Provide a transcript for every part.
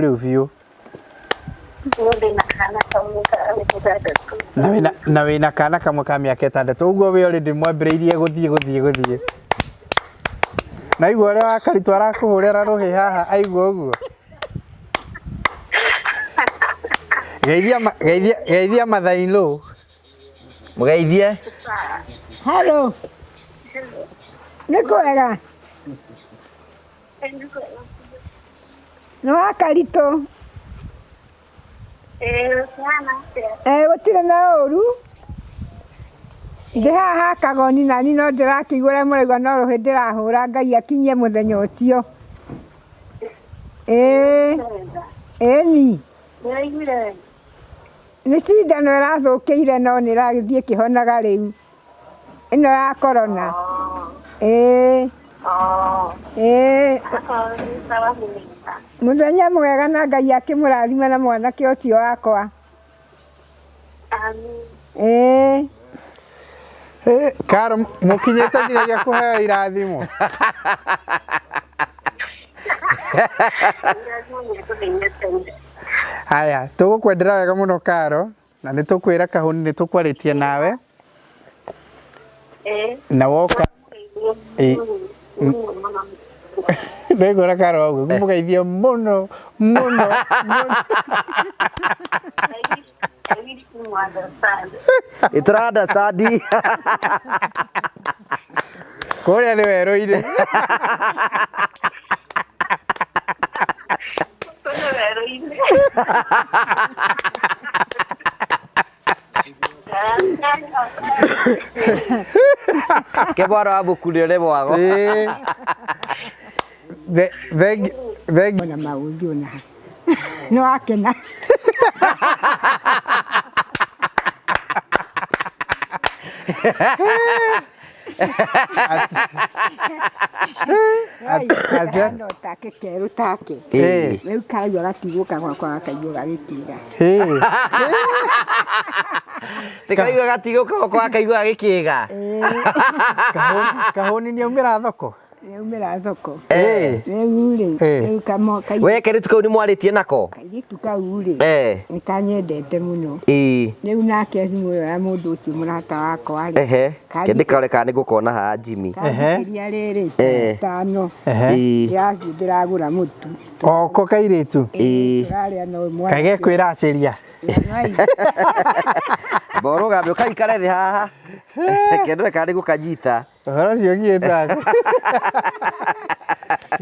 Rĩu biũ. Niĩ ndĩna kana kamwe ka mĩaka 6. Na wĩna kana kamwe ka mĩaka 6 ũguo wĩ already mwambĩrĩirie gũthiĩ gũthiĩ gũthiĩ. Na aigua ũrĩa wakaritũ arakũhũrĩra rũhĩ haha aigua ũguo. Geithia geithia geithia mother-in-law. Mũgeithie. Halo. Nĩ kwega? Nĩ wa Karitũ. Ĩ gũtirĩ na ũru. Ndĩ haha Kagoni nani no ndĩrakĩigua ũrĩa mũraigua no rũhĩ ndĩrahũra Ngai akinyie mũthenya ũcio. Ĩĩ, ĩni. Nĩ cindano ĩrathũkĩire no nĩ ĩragĩthiĩ ĩkĩhonaga rĩu. Ĩno ya corona. Ĩĩ. Ĩĩ. Mũthenya mwega na Ngai akĩmũrathime na mwanake ũcio wakwa. Ĩĩ. Eh, Karo mũkinyĩte nginyagia kũheo irathimo. Haya, tũgũkwendera wega mũno Karo. Na nĩ tũkwĩra kahũni nĩ tũkwarĩtie nawe na woka ndegora karo ũguo ngũmũgeithia mũno mũno mũno. Ĩtũra understand. Kũrĩa nĩ werũ-inĩ. Ke mwana wa mũkunio nĩ mwago. Ĩĩ. Thengi thengi Ona maũndũ ona nĩ wakena. No take kerũ take. Ĩĩ. Rĩu karaigua gatigũka gwakwa gakaigua gagĩkĩga. Ĩĩ. Tĩkaigua gatigũka gwakwa gakaigua gagĩkĩga. Kahũni nĩ aumĩra thoko. Nĩaumĩra thoko. Ĩĩ. Rĩu rĩ, Ĩĩ. rĩu kamo kairĩtu We kairĩtu kau nĩ mwarĩtie nako? kairĩtu kau rĩ, Eh. nĩ kanyendete mũno. Ĩĩ. Rĩu nake thimũ ĩyo ya mũndũ ũcio mũrata wakwa rĩ, Ehe. Kanjĩ- Kĩndĩkaore kana nĩ ngũkona haha Jimmy. kanjĩkĩria rĩrĩ Eh. tano Ehe. Ĩĩ. ndĩrathiĩ ndĩragũra mũtu. Oko kairĩtu. Ĩĩ. Tũrarĩa na ũyũ mwana. Kaĩ gekwĩracĩria. Amba ũrũgame ũkaikare thĩ haha. Kĩndore kana nĩ ngũkanyita. Ũhoro ũcio ũgiĩte atĩa?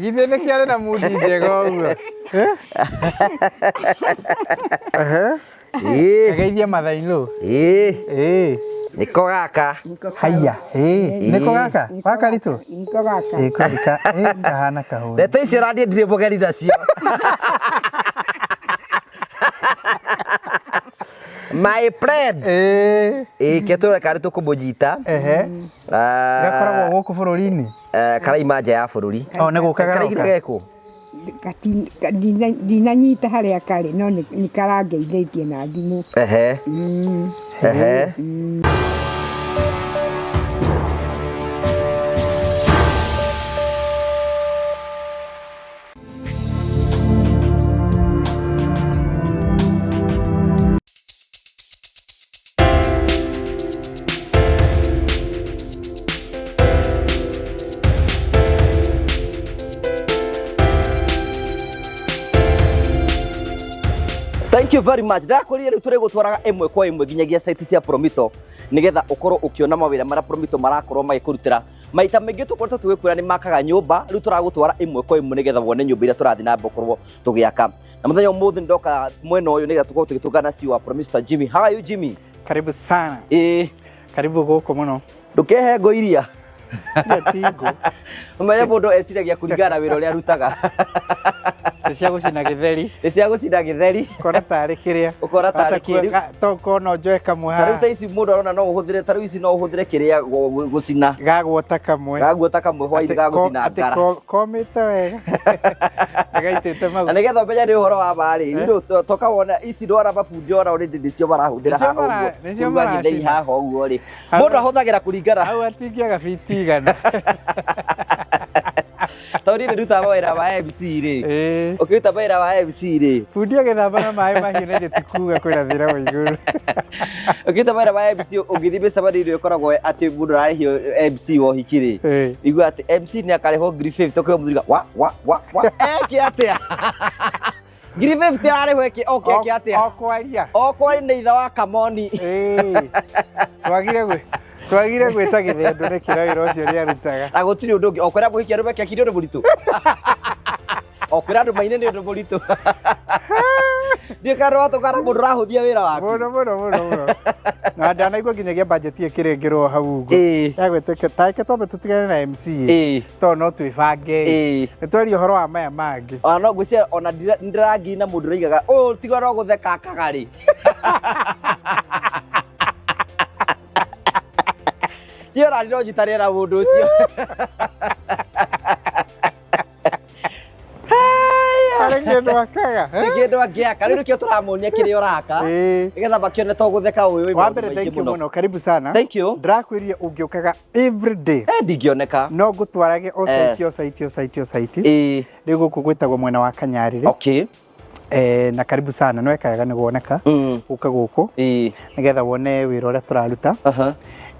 Githĩ nĩ kĩarĩ na mundi njega ũguo? Eh? Ehe. Ĩĩ. Geithia mathainũ. Ĩĩ. Ĩĩ. Nĩko gaka. Haiya. Ĩĩ. Nĩko gaka? Wakaritũ? Nĩko gaka. Ĩĩ kweli ka ĩĩ kahana kahũni. Ndeto icio radiĩ ndirĩ mũgeni nacio. My friend. Ĩĩ. Ĩĩ ketũre karĩ tũkũmũnyita. Ehe. Ah, Gakoragwo gũkũ bũrũri-inĩ? Karaima nja ya bũrũri. O nĩ gũka Karaigire garoka? gekũ? Ndinanyita harĩa karĩ no nĩ karangeithĩtie na thimũ. Ehe. Ehe. Thank you very much. Ndakwĩrire rĩu tũrĩgũtwaraga ĩmwe kwa ĩmwe nginyagia site cia Promito nĩgetha ũkorwo ũkĩona mawĩra marĩa Promito marakorwo magĩkũrutĩra. Maita maingĩ tũkoretwo tũgĩkwĩra nĩ makaga nyũmba, rĩu tũragũtwara ĩmwe kwa ĩmwe nĩgetha wone nyũmba iria tũrathiĩ na mbere gũkorwo tũgĩaka. Na mũthenya ũmũthĩ ndoka mwena ũyũ nĩgetha tũkorwo tũgĩtũngana na CEO wa Promista Jimmy. How are you Jimmy? Karibu sana. Ĩĩ, Karibu gũkũ mũno. ndũkehe ngũ iria. Iria ti ngũ. Ũmenye mũndũ eciragia kũringana na wĩra ũrĩa arutaga. Nĩ cia gũcina gĩtheri. Nĩ cia gũcina gĩtheri. Ũkona tarĩ kĩrĩa. Ũkona tarĩ kĩrĩa. To ũkona njoe kamwe Ta rĩu haha. ta ici mũndũ arona no ũhũthĩre ta rĩu ici no ũhũthĩre kĩrĩa gũcina. Gagwota kamwe. Gaguota kamwe hwainĩ Atĩ ko- gagũcina atĩ ngara. komĩte wega. Gaitĩte Na maguta. nĩgetha ũmenye nĩ ũhoro wa ma rĩ, rĩu toka wona ici ndwara mabundi ona already nĩcio marahũthĩra Nĩcio haha ũguo. nĩcio Kũruga gĩtheri maracina. haha ũguo rĩ. Hau- Mũndũ ahũthagĩra kũringana. Hau atingĩaga biti igana. Tondũ niĩ nĩndutaga mawĩra ma MC rĩ. Ĩĩ. Ũkĩruta mawĩra ma MC rĩ. Bundi agĩthamba na maĩ mahiũ na ithuĩ ti kuga kwĩna thĩna wa igũrũ. Ũkĩruta mawĩra ma MC ũngĩthiĩ mĩcemanio ĩrĩa ĩkoragwo atĩ mũndũ ararĩhio MC wa ũhiki rĩ. Ĩĩ. Igua atĩ MC nĩ akarĩhwo 50,000 ũkĩona mũthuri wa wa wa wa eke atĩa? 50,000 ararĩhwo eke oke eke atĩa? O kwaria. O kwari nĩ ithe wa Kamoni. Ĩĩ. Twagire gwĩ twagire gwĩta gĩthendũ nĩ kĩra wĩra ũcio nĩ arutaga. Na gũtirĩ ũndũ ũngĩ o kwĩra mũhiki arũme keki nĩ ũndũ mũritũ. O kwĩra andũ maine nĩ ũndũ mũritũ. Ndiũĩ kana watũkana mũndũ ũrahũthia wĩra waku. Mũno mũno mũno mũno. Na ndanaigua nginyagia budget ĩkĩrengерwo hau ũguo. Ĩĩ. Ya gwĩtĩka ta reke twambe tũtigane na MC. Ĩĩ. Tondũ no twĩbange. Ĩĩ. Nĩ twaria ũhoro wa maya mangĩ. Ona no ngwĩciria ona ndĩrangiri na mũndũ ũraigaga ũyũ tiga no gũtheka akaga rĩ. Niĩ ona no njitanĩre na mũndũ ũcio. Harĩ kĩndũ akaga. Nĩ kĩndũ angĩaka rĩu nĩkĩo tũramuonia kĩrĩa ũraka Ĩĩ. nĩgetha makĩone to gũtheka ũyũ wĩ Wa maũndũ mbere maingĩ thank you mũno. mũno. Karibu sana. Thank you. Ndĩrakwĩrire ũngĩũkaga every day. Eh, ndingĩoneka. No ngũtwarage o Eh. site o site o site o site. Ĩĩ. Rĩu gũkũ gwĩtagwo mwena wa Kanyarĩrĩ. Okay. Eh, na karibu sana nĩ weka wega nĩ guoneka. Gũka gũkũ Ĩĩ. nĩgetha wone wĩra ũrĩa tũraruta. Aha.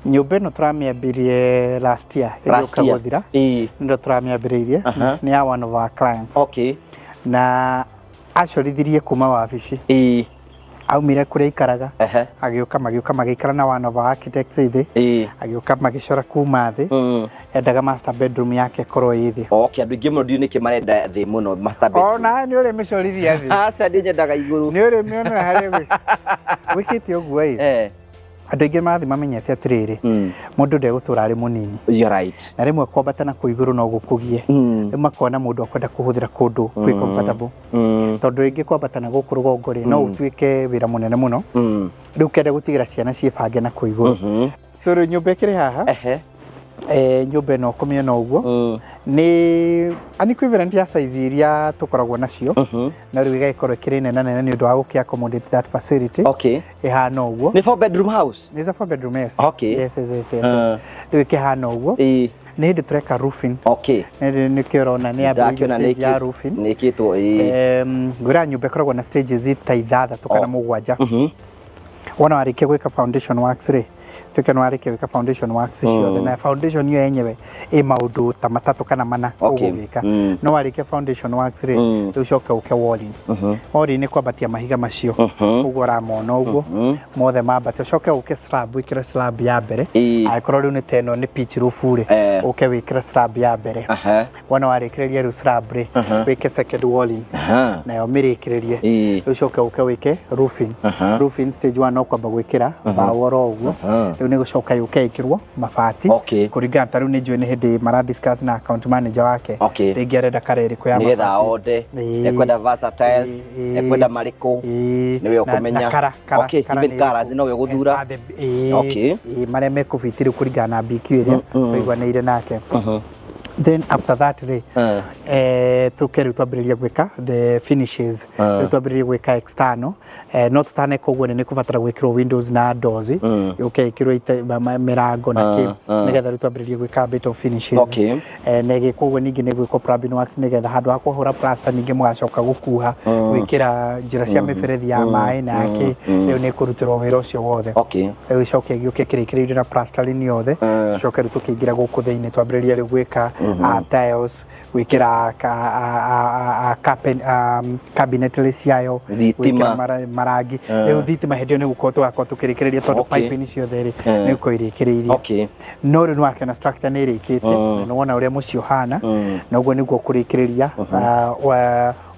Nyũmba ĩno tũramĩambirie last year Last ĩgĩũka year. gũthira. Ĩĩ. Nĩrĩo tũramĩambĩrĩirie. Aha. Nĩ ya one of our clients. Okay. Na acorithirie kuma wabici. Ĩĩ. Aumire kũrĩa aikaraga. Ehe. Agĩũka magĩũka magĩikara na one of our architects thĩ. Ĩĩ. Agĩũka magĩcora kuma thĩ. Endaga master bedroom yake ĩkorwo ĩ thĩ. Okay, andũ aingĩ mũno ndiũĩ nĩkĩ marenda thĩ mũno master bedroom. Ona nĩ ũrĩmĩcorithia thĩ. Aca niĩ nyendaga igũrũ. Nĩ ũrĩmĩonera harĩa gwĩkĩte ũguo ĩ. Eh. Andũ aingĩ marathiĩ mamenyete atĩrĩrĩ, mũndũ ndegũtũra arĩ mũnini. You're right. Na rĩmwe kwambata na kũu igũrũ no gũkũgie. Rĩu makona mũndũ akwenda kũhũthĩra kũndũ kwĩ comfortable. Tondũ rĩngĩ kwambata na gũkũ rũgongo rĩ, no ũtuĩke wĩra mũnene mũno. Rĩu ũkenda gũtigĩra ciana ciĩbange na kũu igũrũ. So rĩu nyũmba ĩkĩrĩ haha. Nyũmba ĩno ũkũmĩona ũguo. Nĩ an equivalent ya size iria tũkoragwo nacio. Na rĩu ĩgagĩkorwo ĩkĩrĩ nene nene nĩ ũndũ wa gũkĩ accommodate that facility. Okay. Ĩhana ũguo. Nĩ four bedroom house? It's a four bedroom, yes. Okay. Yes, yes, yes, yes, yes. Rĩu ĩkĩhana ũguo. Ĩĩ. Nĩ hĩndĩ tũreka roofing. Okay. Nĩ nĩkĩo ũrona nĩ yambĩrĩirie Ndakĩona stage ya roofing. nĩ ĩkĩtwo ĩĩ. Ngwĩra nyũmba ĩkoragwo na stages ta ithathatũ kana mũgwanja. Wona warĩkia gwĩka foundation works rĩ, tuĩke nĩ warĩkia gwĩka foundation works ciothe na foundation ĩyo yenyewe ĩ maũndũ ta matatũ kana mana Okay. ũgũgĩka. No warĩkia foundation works rĩ, rĩu ũcoke ũke walling. Walling nĩ kwambatia mahiga macio ũguo ũramona ũguo mothe mambate, ũcoke ũke slab, wĩkĩre slab ya mbere. Ĩĩ. Angĩkorwo rĩu nĩ ta ĩno nĩ pitch roof rĩ, Eh. ũke wĩkĩre slab ya mbere. Aha. Wona warĩkĩrĩria rĩu slab rĩ, wĩke second walling Aha. nayo mĩrĩkĩrĩrie. Ĩĩ. Rĩu ũcoke ũke wĩke roofing. Aha. Roofing stage 1 no kwamba gwĩkĩra mbaũ oro ũguo. Aha. Rĩu nĩ gũcoka yũke ĩkĩrwo mabati. Okay. Kũringana ta rĩu nĩ njũĩ nĩ hĩndĩ mara discuss na account manager wake. Okay. Rĩngĩ arenda kara ĩrĩkũ ya Nĩgetha mabati. ode, Ĩĩ. ekwenda versatiles, Ĩĩ. ekwenda marĩkũ. Ĩĩ. Nĩwe Na- ũkũmenya. na kara, kara, Okay, kara even nĩ colours ĩrĩkũ. nowe ũgũthura. As per the- ĩĩ. Okay. Ĩĩ, marĩa mekũbiti rĩu kũringana na BQ ĩrĩa tũiguanĩire nake. Then after that rĩ, tũke rĩu twambĩrĩrie gwĩka the finishes. Rĩu twambĩrĩrie gwĩka external. No tũtaneka ũguo nĩ kũbatara gwĩkĩrwo windows na doors. Yũke ĩkĩrwo mĩrango na kĩ, nĩgetha rĩu twambĩrĩrie gwĩka a bit of finishes. Okay. Na ĩgĩkwo ũguo ningĩ nĩ gwĩkwo plumbing works nĩgetha handũ ha kũhũra plaster ningĩ mũgacoka gũkuha gwĩkĩra njĩra cia mĩberethi ya maĩ na kĩ, rĩu nĩ kũrutĩrwo wĩra ũcio wothe. Okay. Rĩu ĩcoke ĩgĩũke kĩrĩkĩrĩirio na plastering yothe. Tũcoke rĩu tũkĩingĩra gũkũ thĩinĩ twambĩrĩrie rĩu gwĩka tiles, gwĩkĩra cabinetry ciayo, Thitima. gwĩkĩra marangi. Rĩu thitima hĩndĩ ĩyo nĩ gũkorwo tũgakorwo tũkĩrĩkĩrĩria tondũ Okay. piping ciothe rĩ nĩ gũkorwo irĩkĩrĩirie. Okay. No rĩu nĩwakĩona structure nĩ ĩrĩkĩte, na nĩwona ũrĩa mũciĩ ũhana, na ũguo nĩguo kũrĩkĩrĩria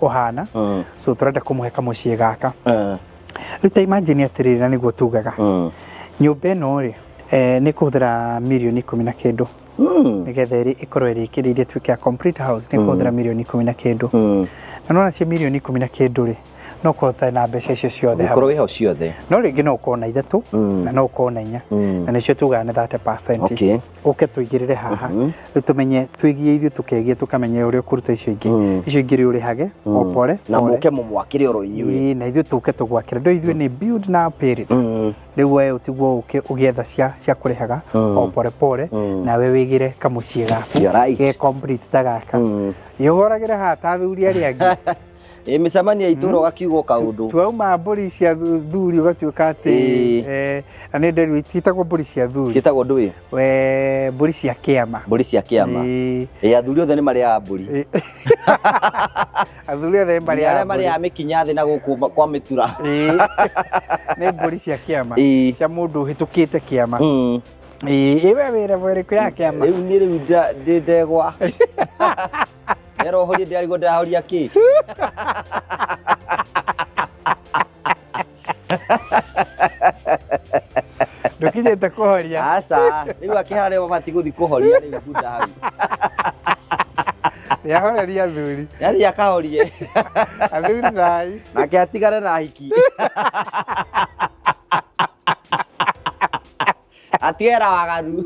ũhana. So tũrenda kũmũhe kamũciĩ gaka. Rĩu ta imagine atĩrĩrĩ, na nĩguo tugaga nyũmba ĩno rĩ, nĩ kũhũthĩra mirioni ikũmi na kĩndũ nĩgetha ĩkorwo ĩrĩkĩrĩirie ĩtuĩke ya complete house, nĩ kũhũthĩra mirioni ikũmi na kĩndũ. Na nĩwona cio mirioni ikũmi na kĩndũ rĩ, No ũkorwo ũtarĩ na mbeca icio ciothe hamwe. Ũngĩkorwo wĩho ciothe. No rĩngĩ no ũkorwo na ithatũ na no ũkorwo na inya, na nĩcio tugaga nĩ 30%. Ũke tũigĩrĩre haha, rĩu tũmenye twĩgie ithuĩ, tũkegie, tũkamenye ũrĩa ũkũruta icio ingĩ. Icio ingĩ rĩu ũrĩhage o pore Na pore. mũke mũmwakĩre oro inyuĩ. Ĩĩ, na ithuĩ tũke tũgwakĩre. Ndũ ithuĩ nĩ build na pay later. Rĩu we ũtigwo ũke ũgĩetha cia kũrĩhaga o pore pore, nawe wĩgĩre kamũciĩ gaku You're right. ge complete ta gaka. Ĩũhoragĩre haha ta athuri arĩa angĩ. Ĩ mĩcemanio ya itũũra ũgakiugwo kaũndũ. Twauma mbũri cia thuri ũgatuĩka atĩ na nĩ nderu itiĩtagwo mbũri cia thuri. Ciĩtagwo ndũĩ? We mbũri cia kĩama. Mbũri cia kĩama. Ĩĩ. Ĩ athuri othe nĩ marĩaga mbũri. Ĩĩ. Athuri othe nĩ marĩaga Arĩa mbũri. marĩaga mĩkinya thĩ na gũkũ kwa mĩtura. Ĩĩ. Nĩ mbũri cia kĩama. Ĩĩ. Cia mũndũ ũhĩtũkĩte kĩama. Ĩĩ, ĩ we wĩra ĩrĩkũ ya kĩama? Rĩu niĩ rĩu ndĩ ndegwa. Nero horie ndĩrarigwo ndĩrahoria kĩ. Ndũkinyĩte kũhoria. Aca, rĩu akĩhara rĩo mabatiĩ gũthiĩ kũhoria rĩu bunda hau. Nĩahoreria athuri. Nĩathiĩ akahorie. Athuri thai. Nake atigane na hiki. Atigane na waganu.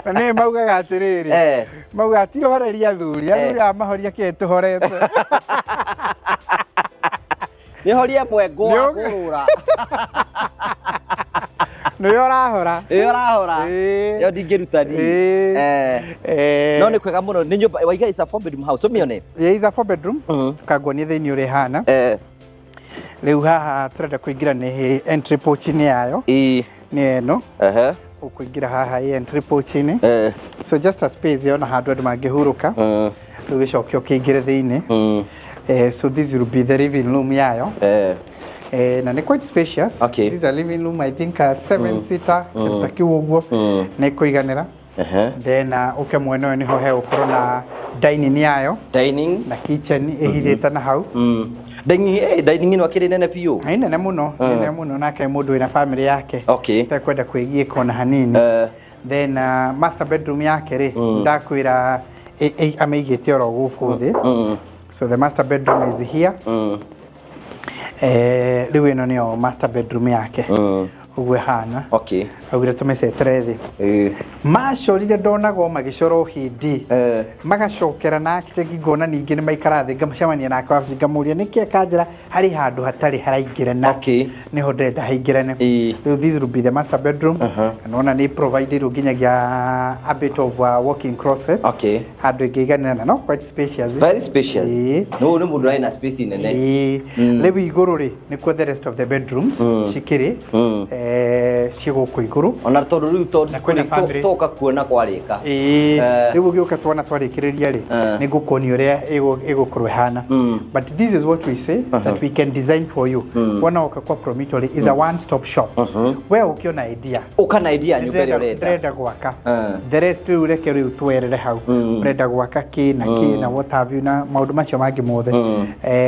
Na nĩ maugaga atĩrĩrĩ. Maugaga ti ũhoreria athuri. Athuri aya mahoria kĩĩ tũhorete. Nĩ horie mwengo wa kũrũra. Nĩwe ũrahora. Nĩwe ũrahora. Ĩyo ndingĩruta niĩ. No nĩ kwega mũno, nĩ nyũmba waiga is a 4 bedroom house, tũmĩone. Yeah, is a 4 bedroom. Kanguonie thĩinĩ ũrĩa ĩhana. Rĩu haha tũrenda kũingĩra nĩ entry porch-inĩ yayo. Nĩ ĩno. Ũkũingĩra haha ĩ entry porch-inĩ. So just a space yona handũ andũ mangĩhurũka. Rĩu gĩcoke ũkĩingĩre thĩinĩ. So this will be the living room yayo. Na nĩ quite spacious. This is a living room, I think a 7 seater, kĩndũ ta kĩu ũguo. Nĩ kũiganĩra. Then ũke mwena ũyũ nĩho hegũkorwo na dining yayo. Dining. Na kitchen ĩhithĩte na hau. Dining, dining ĩno akĩrĩ nene biũ. Nĩ nene mũno, nĩ nene mũno, nake mũndũ wĩna family yake. Ũtekwenda kwĩgiĩka ona hanini. Then master bedroom yake rĩ, ndakwĩra amĩigĩte oro gũkũ thĩ. So the master bedroom is here. Rĩu ĩno nĩyo master bedroom yake. Ũguo ĩhana. Augire tũmĩcetere thĩ. Macorire ndonagwo magĩcora ũhindi. Magacokera na architect ngona ningĩ nĩ maikara thĩ, ngamũcemania nake wabici ngamũria nĩkĩ akanjĩra harĩ handũ hatarĩ haraingĩrana. Nĩho ndĩrenda haingĩrane. Rĩu this will be the master bedroom. Na nĩwona nĩ provided nginyagia a bit of a walk-in closet. Handũ ĩngĩiganĩra na no quite spacious. Very spacious. No, nĩ mũndũ arĩ na space nene. Rĩu igũrũ rĩ, nĩkuo the rest of the bedrooms cikĩrĩ. Ciĩ gũkũ igũrũ. Ona tondũ rĩu tondũ Na kwĩna family. toka kuona kwarĩka. Rĩu ũgĩũka tuona twarĩkĩrĩria rĩ, nĩ ngũkuonia ũrĩa ĩgũkorwo ĩhana. But this is what we say that we can design for you. Wona woka kwa Promito rĩ, is a one stop shop. We ũkĩona idea. Ũka na idea nyũmba ĩrĩa ũrenda. Ndĩrenda gwaka. The rest rĩu reke rĩu twerere hau. Ũrenda gwaka kĩ na kĩ na what have you na maũndũ macio mangĩ mothe.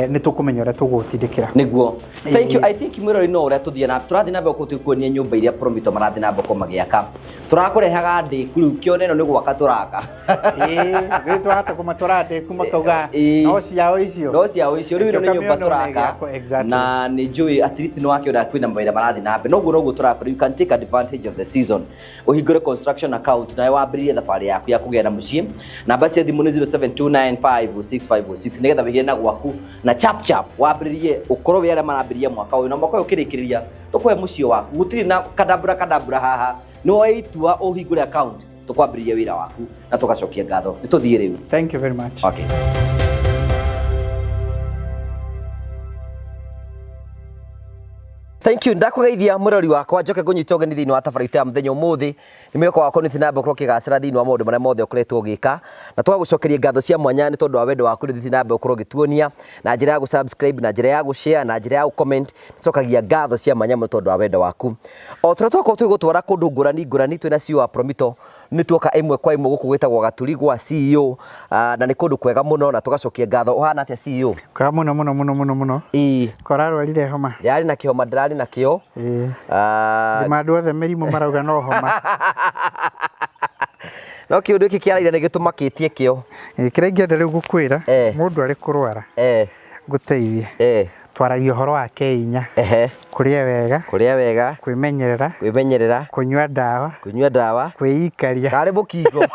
Nĩ tũkũmenya ũrĩa tũgũtindĩkĩra. Nĩguo. Thank you. I think mwĩrori no ũrĩa tũthiĩ na tũrathiĩ na mbere gũtuĩkuonia nyũmba iria Promito marathiĩ na mbere magĩaka. Tũrakũrehaga ndĩku rĩu kĩone ĩno nĩ gwaka tũraka. Rĩu twahota kũmatwara ndĩku makauga no ciao icio. No ciao icio rĩu ĩno nĩ nyũmba Ũkamĩona tũraka. ĩgĩakwo, exactly. Na nĩ njũĩ at least nĩ wakĩona kwĩna mawĩra marathiĩ na mbere. Noguo noguo tũrakora you can take advantage of the season. Ũhingũre construction account nawe wambĩrĩrie thabarĩ yaku ya kũgĩa na mũciĩ. Namba cia thimũ nĩ 0729506506 nĩgetha wĩgĩre na gwaku na chap chap wambĩrĩrie ũkorwo wĩ arĩa marambĩrĩria mwaka ũyũ na mwaka ũyũ ũkĩrĩkĩrĩria tũkũhe mũciĩ waku. Gũtirĩ na kadambura kadambura haha. Nĩ woe itua ũhingũre account tũkwambĩrĩrie wĩra waku na tũgacokia ngatho. Nĩ tũthiĩ rĩu. Thank you very much. Okay. Thank you. Ndakũgeithia mũrori wakwa njoke ngũnyite ũgeni thĩinĩ wa tabarĩra itũ ya mũthenya ũmũthĩ. Nĩ mwĩhoko wakwa nĩ ũthiĩ na mbere gũkorwo ũkĩgacĩra thĩinĩ wa maũndũ marĩa mothe ũkoretwo ũgĩka, na tũgagũcokeria ngatho cia mwanya nĩ tondũ wa wendo waku nĩ ũthiĩ na mbere gũkorwo ũgĩtuonia na njĩra ya gũ-subscribe, na njĩra ya gũ-share, na njĩra ya gũ-comment. Tũcokagia ngatho cia mwanya mũno tondũ wa wendo waku. O tũrĩa twakorwo tũgĩgũtwara kũndũ ngũrani ngũrani twĩna CEO wa Promito, nĩ tuoka ĩmwe kwa ĩmwe gũkũ gwĩtagwo Gaturi gwa CEO, na nĩ kũndũ kwega mũno na tũgacokia ngatho. Ũhana atĩa CEO? Kwega mũno mũno mũno mũno mũno. Korarwarire homa. Ndĩrarĩ na kĩhoma, ndĩrarĩ nakĩo. Thima andũ othe mĩrimũ marauga no homa. No kĩũndũ gĩkĩ kĩaraire nĩ gĩtũmakĩtie kĩo. Kĩrĩa ingĩenda rĩu gũkwĩra, mũndũ arĩ kũrwara. Ngũteithie. Eh. Twaragia ũhoro wa keinya. Ehe. Kũrĩa wega. Kũrĩa wega. Kwĩmenyerera. Kwĩmenyerera. Kũnyua ndawa. Kũnyua ndawa. Kwĩikaria. Karĩ mũkingo.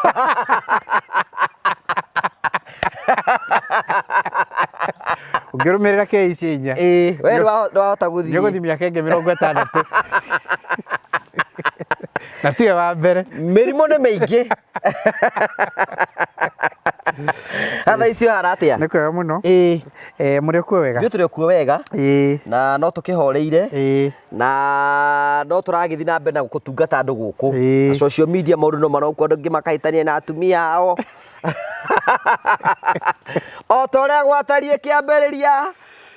Ũngĩrũmĩrĩra kei icio inya. Ĩĩ, we ndwahota gũthiĩ. Nĩũgũthiĩ mĩaka ĩngĩ 60. Na tiwe wa mbere. Mĩrimũ nĩ mĩingĩ. Thaa icio hara atĩa? Nĩ kwega mũno. Ĩĩ. Mũrĩ okuo wega? Ithuĩ tũrĩ okuo wega. Ĩĩ. Na no tũkĩhoreire. Ĩĩ. Na no tũragĩthiĩ na mbere na gũtungata andũ gũkũ. Ĩĩ. Na social media maũndũ no marokwo andũ angĩ makahĩtania na atumia ao. O ta ũrĩa gwatariĩ kĩambĩrĩria,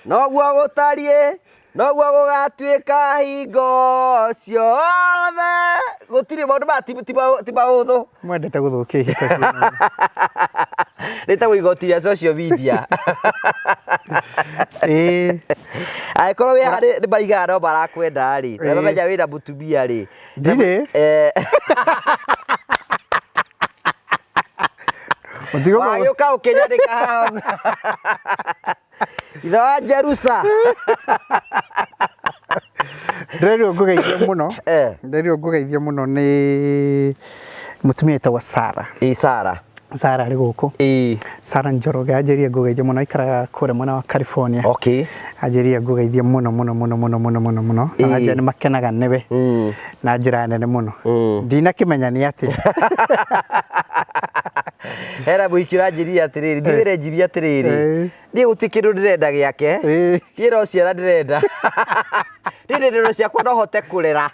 noguo gũtariĩ, noguo gũgatuĩka hingo ciothe. Gũtirĩ maũndũ maya ti maũthũ. Mwendete gũthũkia ihiko cianyu. Rĩtagwo igoti rĩa social media. Ĩĩ. Angĩkorwo wĩ haha nĩ marigana no marakwenda rĩ, na mamenya wĩna mũtumia rĩ. Ndirĩ. Wagĩũka ũkĩnyandĩka haha. Ithe wa Jerusa. Ndĩrerirwo ngũgeithie mũno. Ndĩrerirwo ngũgeithie mũno nĩ mũtumia wĩtagwo Sarah. Ĩĩ Sarah. Sarah arĩ gũkũ. Ĩĩ. Sarah Njoroge anjĩrire ngũgeithie mũno aikaraga kũrĩa mwena wa California. Okay. Anjĩrire ngũgeithie mũno mũno mũno mũno mũno mũno mũno. Na anjĩra nĩ makenaga nĩwe. Na njĩra nene mũno. Ndinakĩmenya nĩ atĩa. Hena mũhiki ũranjĩrire atĩrĩrĩ, thiĩ wĩre Jimmy atĩrĩrĩ, niĩ gũtirĩ kĩndũ ndĩrenda gĩake, niĩ no ciana ndĩrenda. Niĩ ndĩ ndĩro ciakwa no hote kũrera.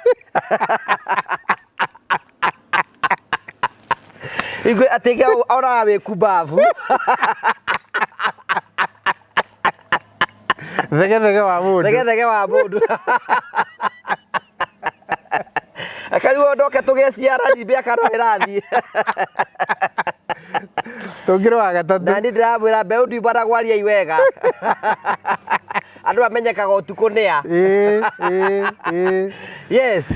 Igwe atĩ onaga wĩ kumbabu. Thegethege wa mũndũ. Thegethege wa mũndũ. Akariwo ndoke tũgĩe ciara ni mĩaka no ĩrathiĩ. Tũngĩrĩ wa gatatũ. Na niĩ ndĩramwĩra mbeũ ndiumana gwariai wega. Andũ amenyekaga ũtukũ nĩa. Ĩĩ, ĩĩ, ĩĩ. Yes.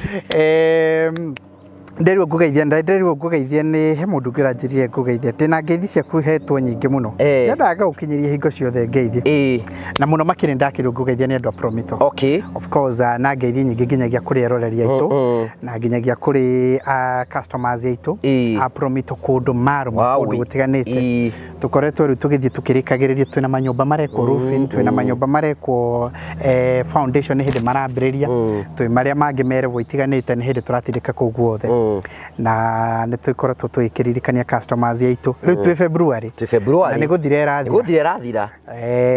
Nderirwo ngũgeithie, nderirwo ngũgeithie nĩ he mũndũ ũngĩ ũranjĩrire ngũgeithie. Ndĩna ngeithi ciaku hetwo nyingĩ mũno. Nyendaga ngagũkinyĩria hingo ciothe ngeithi. Na mũno makĩria ndakĩrwo ngũgeithie nĩ andũ a Promito. Okay. Of course, na ngeithi nyingĩ nginyagia kũrĩ eroreri aitũ na nginyagia kũrĩ customers aitũ a Promito kũndũ marũma kũndũ gũtiganĩte. Tũkoretwo rĩu tũgĩthiĩ tũkĩrĩkagĩrĩria twĩna manyũmba marekwo roofing, twĩna manyũmba marekwo foundation nĩ hĩndĩ marambĩrĩria, twĩ marĩa mangĩ merevo itiganĩte nĩ hĩndĩ tũratindĩka kũu guothe. Na nĩ tũkoretwo tũgĩkĩririkania customers aitũ. Rĩu twĩ February. Twĩ February. Na nĩ gũthira ĩrathira. Nĩ gũthira ĩrathira.